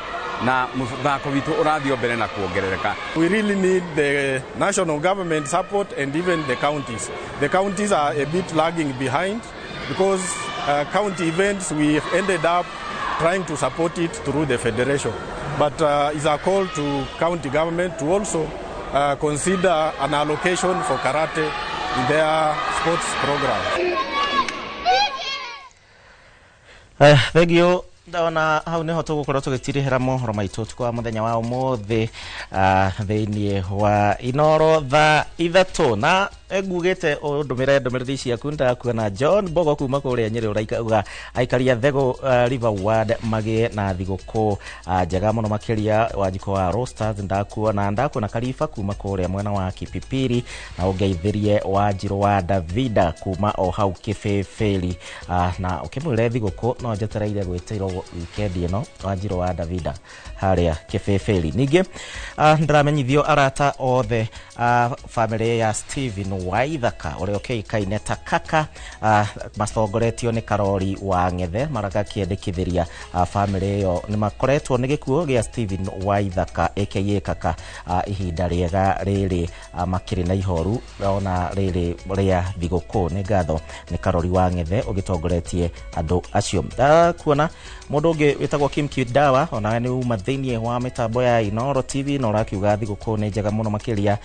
na mũthako witũ ũrathiĩ mbere na kuongerereka. We really need the national government support and even the counties. The counties are a bit lagging behind because county events we ended up trying to support it through the federation. But it's a call to county government to also consider an allocation for karate in their sports program. Thank you. Ndona hau niho tũgũkorwo tũgĩtirihĩra mohoro maitũ ũtukũ wa mũthenya wa ũmũthĩ thĩinĩ wa Inoro thaa 3 na ngugĩte ũndũmĩre ndũmĩrĩri ciaku. Ndakuona John Bogo kuma kũrĩa Nyĩrĩ ũrauga aikaria Thegũ River Ward magĩe na thigũkũ njega mũno makĩria Wanjikũ wa Roasters. Ndakuona Kariba kuma kũrĩa mwena wa Kipipiri na ũngeithĩrie Wanjirũ wa Davida kuma o hau Kĩbĩbĩri na ũkĩmwĩre thigũkũ no njetereire gwĩtĩrwo wikendi ĩno Wanjirũ wa Davida harĩa Kĩbĩbĩri. Ningĩ ndĩramenyithio arata othe famĩlĩ ya Steven Waithaka ũrĩa ũkĩũĩkaine ta Kaka, matongoretio nĩ Karori wa Ng'ethe, marakĩendekithĩria bamĩrĩ ĩyo nĩ makoretwo nĩ gĩkuũ gĩa Stephen Waithaka aka Kaka, ihinda rĩega rĩrĩ, makĩrĩ na ihoru ona rĩrĩ rĩa thigũkũ. Nĩ ngatho nĩ Karori wa Ng'ethe ũgĩtongoretie andũ acio. Kuona mũndũ ũngĩ wĩtagwo Kim Kidawa, onawe nĩ uma thĩinĩ wa mĩtambo ya Inoro TV na ũrakiuga thigũkũ nĩ njega mũno makĩria.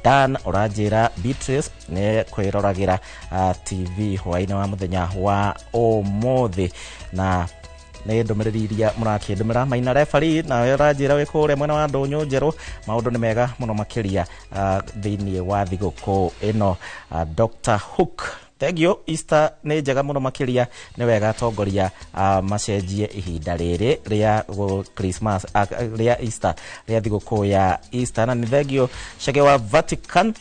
Dan ũranjĩra Beatrice nĩ kwĩroragĩra TV hwaĩ-inĩ wa mũthenya wa ũmũthĩ, na nĩ ndũmĩrĩri iria mũrakĩndũmĩra. Maina refari nawe ũranjĩra wĩ kũrĩa mwena wa Ndũnyũ Njerũ, maũndũ nĩ mega mũno makĩria thĩinĩ wa thigũkũ ĩno. Dr Hook, thengio, Easter nĩ njega mũno makĩria, nĩ wega atongoria macenjie ihinda rĩrĩ rĩa Christmas, rĩa Easter, rĩa thigũkũ ya Easter. Na nĩ thengio Chege wa Vatican,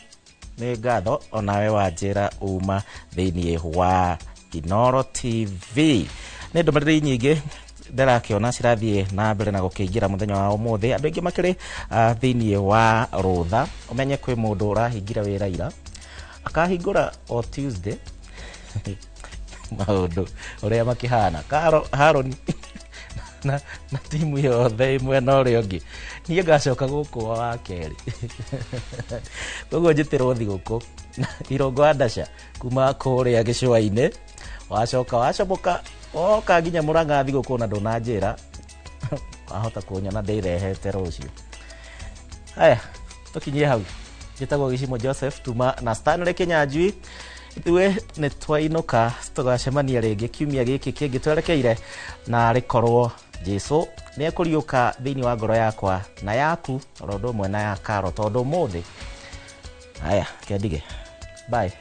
nĩ ngatho onawe wanjĩra uma thĩinĩ wa Inoro TV. Nĩ ndũmĩrĩri nyingĩ ndĩrakĩona cirathiĩ na mbere na gũkĩingĩra mũthenya wa ũmũthĩ, andũ aingĩ makĩrĩ thĩinĩ wa rũtha. Ũmenye kwĩ mũndũ ũrahingire wĩra ira akahingũra o Tuesday, maũndũ ũrĩa makĩhana. Karo Haroni na timu yothe mwena ũrĩa ũngĩ, niĩ ngacoka gũkũ wa kerĩ, koguo njĩtĩrwo thigũkũ Irongo Andasha kuma kũrĩa gĩcũa-inĩ, wacoka wacomoka woka nginya Mũrang'a thigũkũ na ndũnanjĩra, wahota kũnyona ndĩrehete rũciũ. Haya, tũkinyie hau. Njĩtagwo Gĩcimo Joseph tuma na Stanley Kinyanjui, ithuĩ nĩ twainũka, tũgacemania rĩngĩ kiumia gĩkĩ kĩngĩ twerekeire, na rĩkorwo Jesu nĩ ekũriũka thĩinĩ wa ngoro yakwa na yaku oro ũndũ ũmwe na ya Karo, tondũ ũmũthĩ haya kendige. Bye.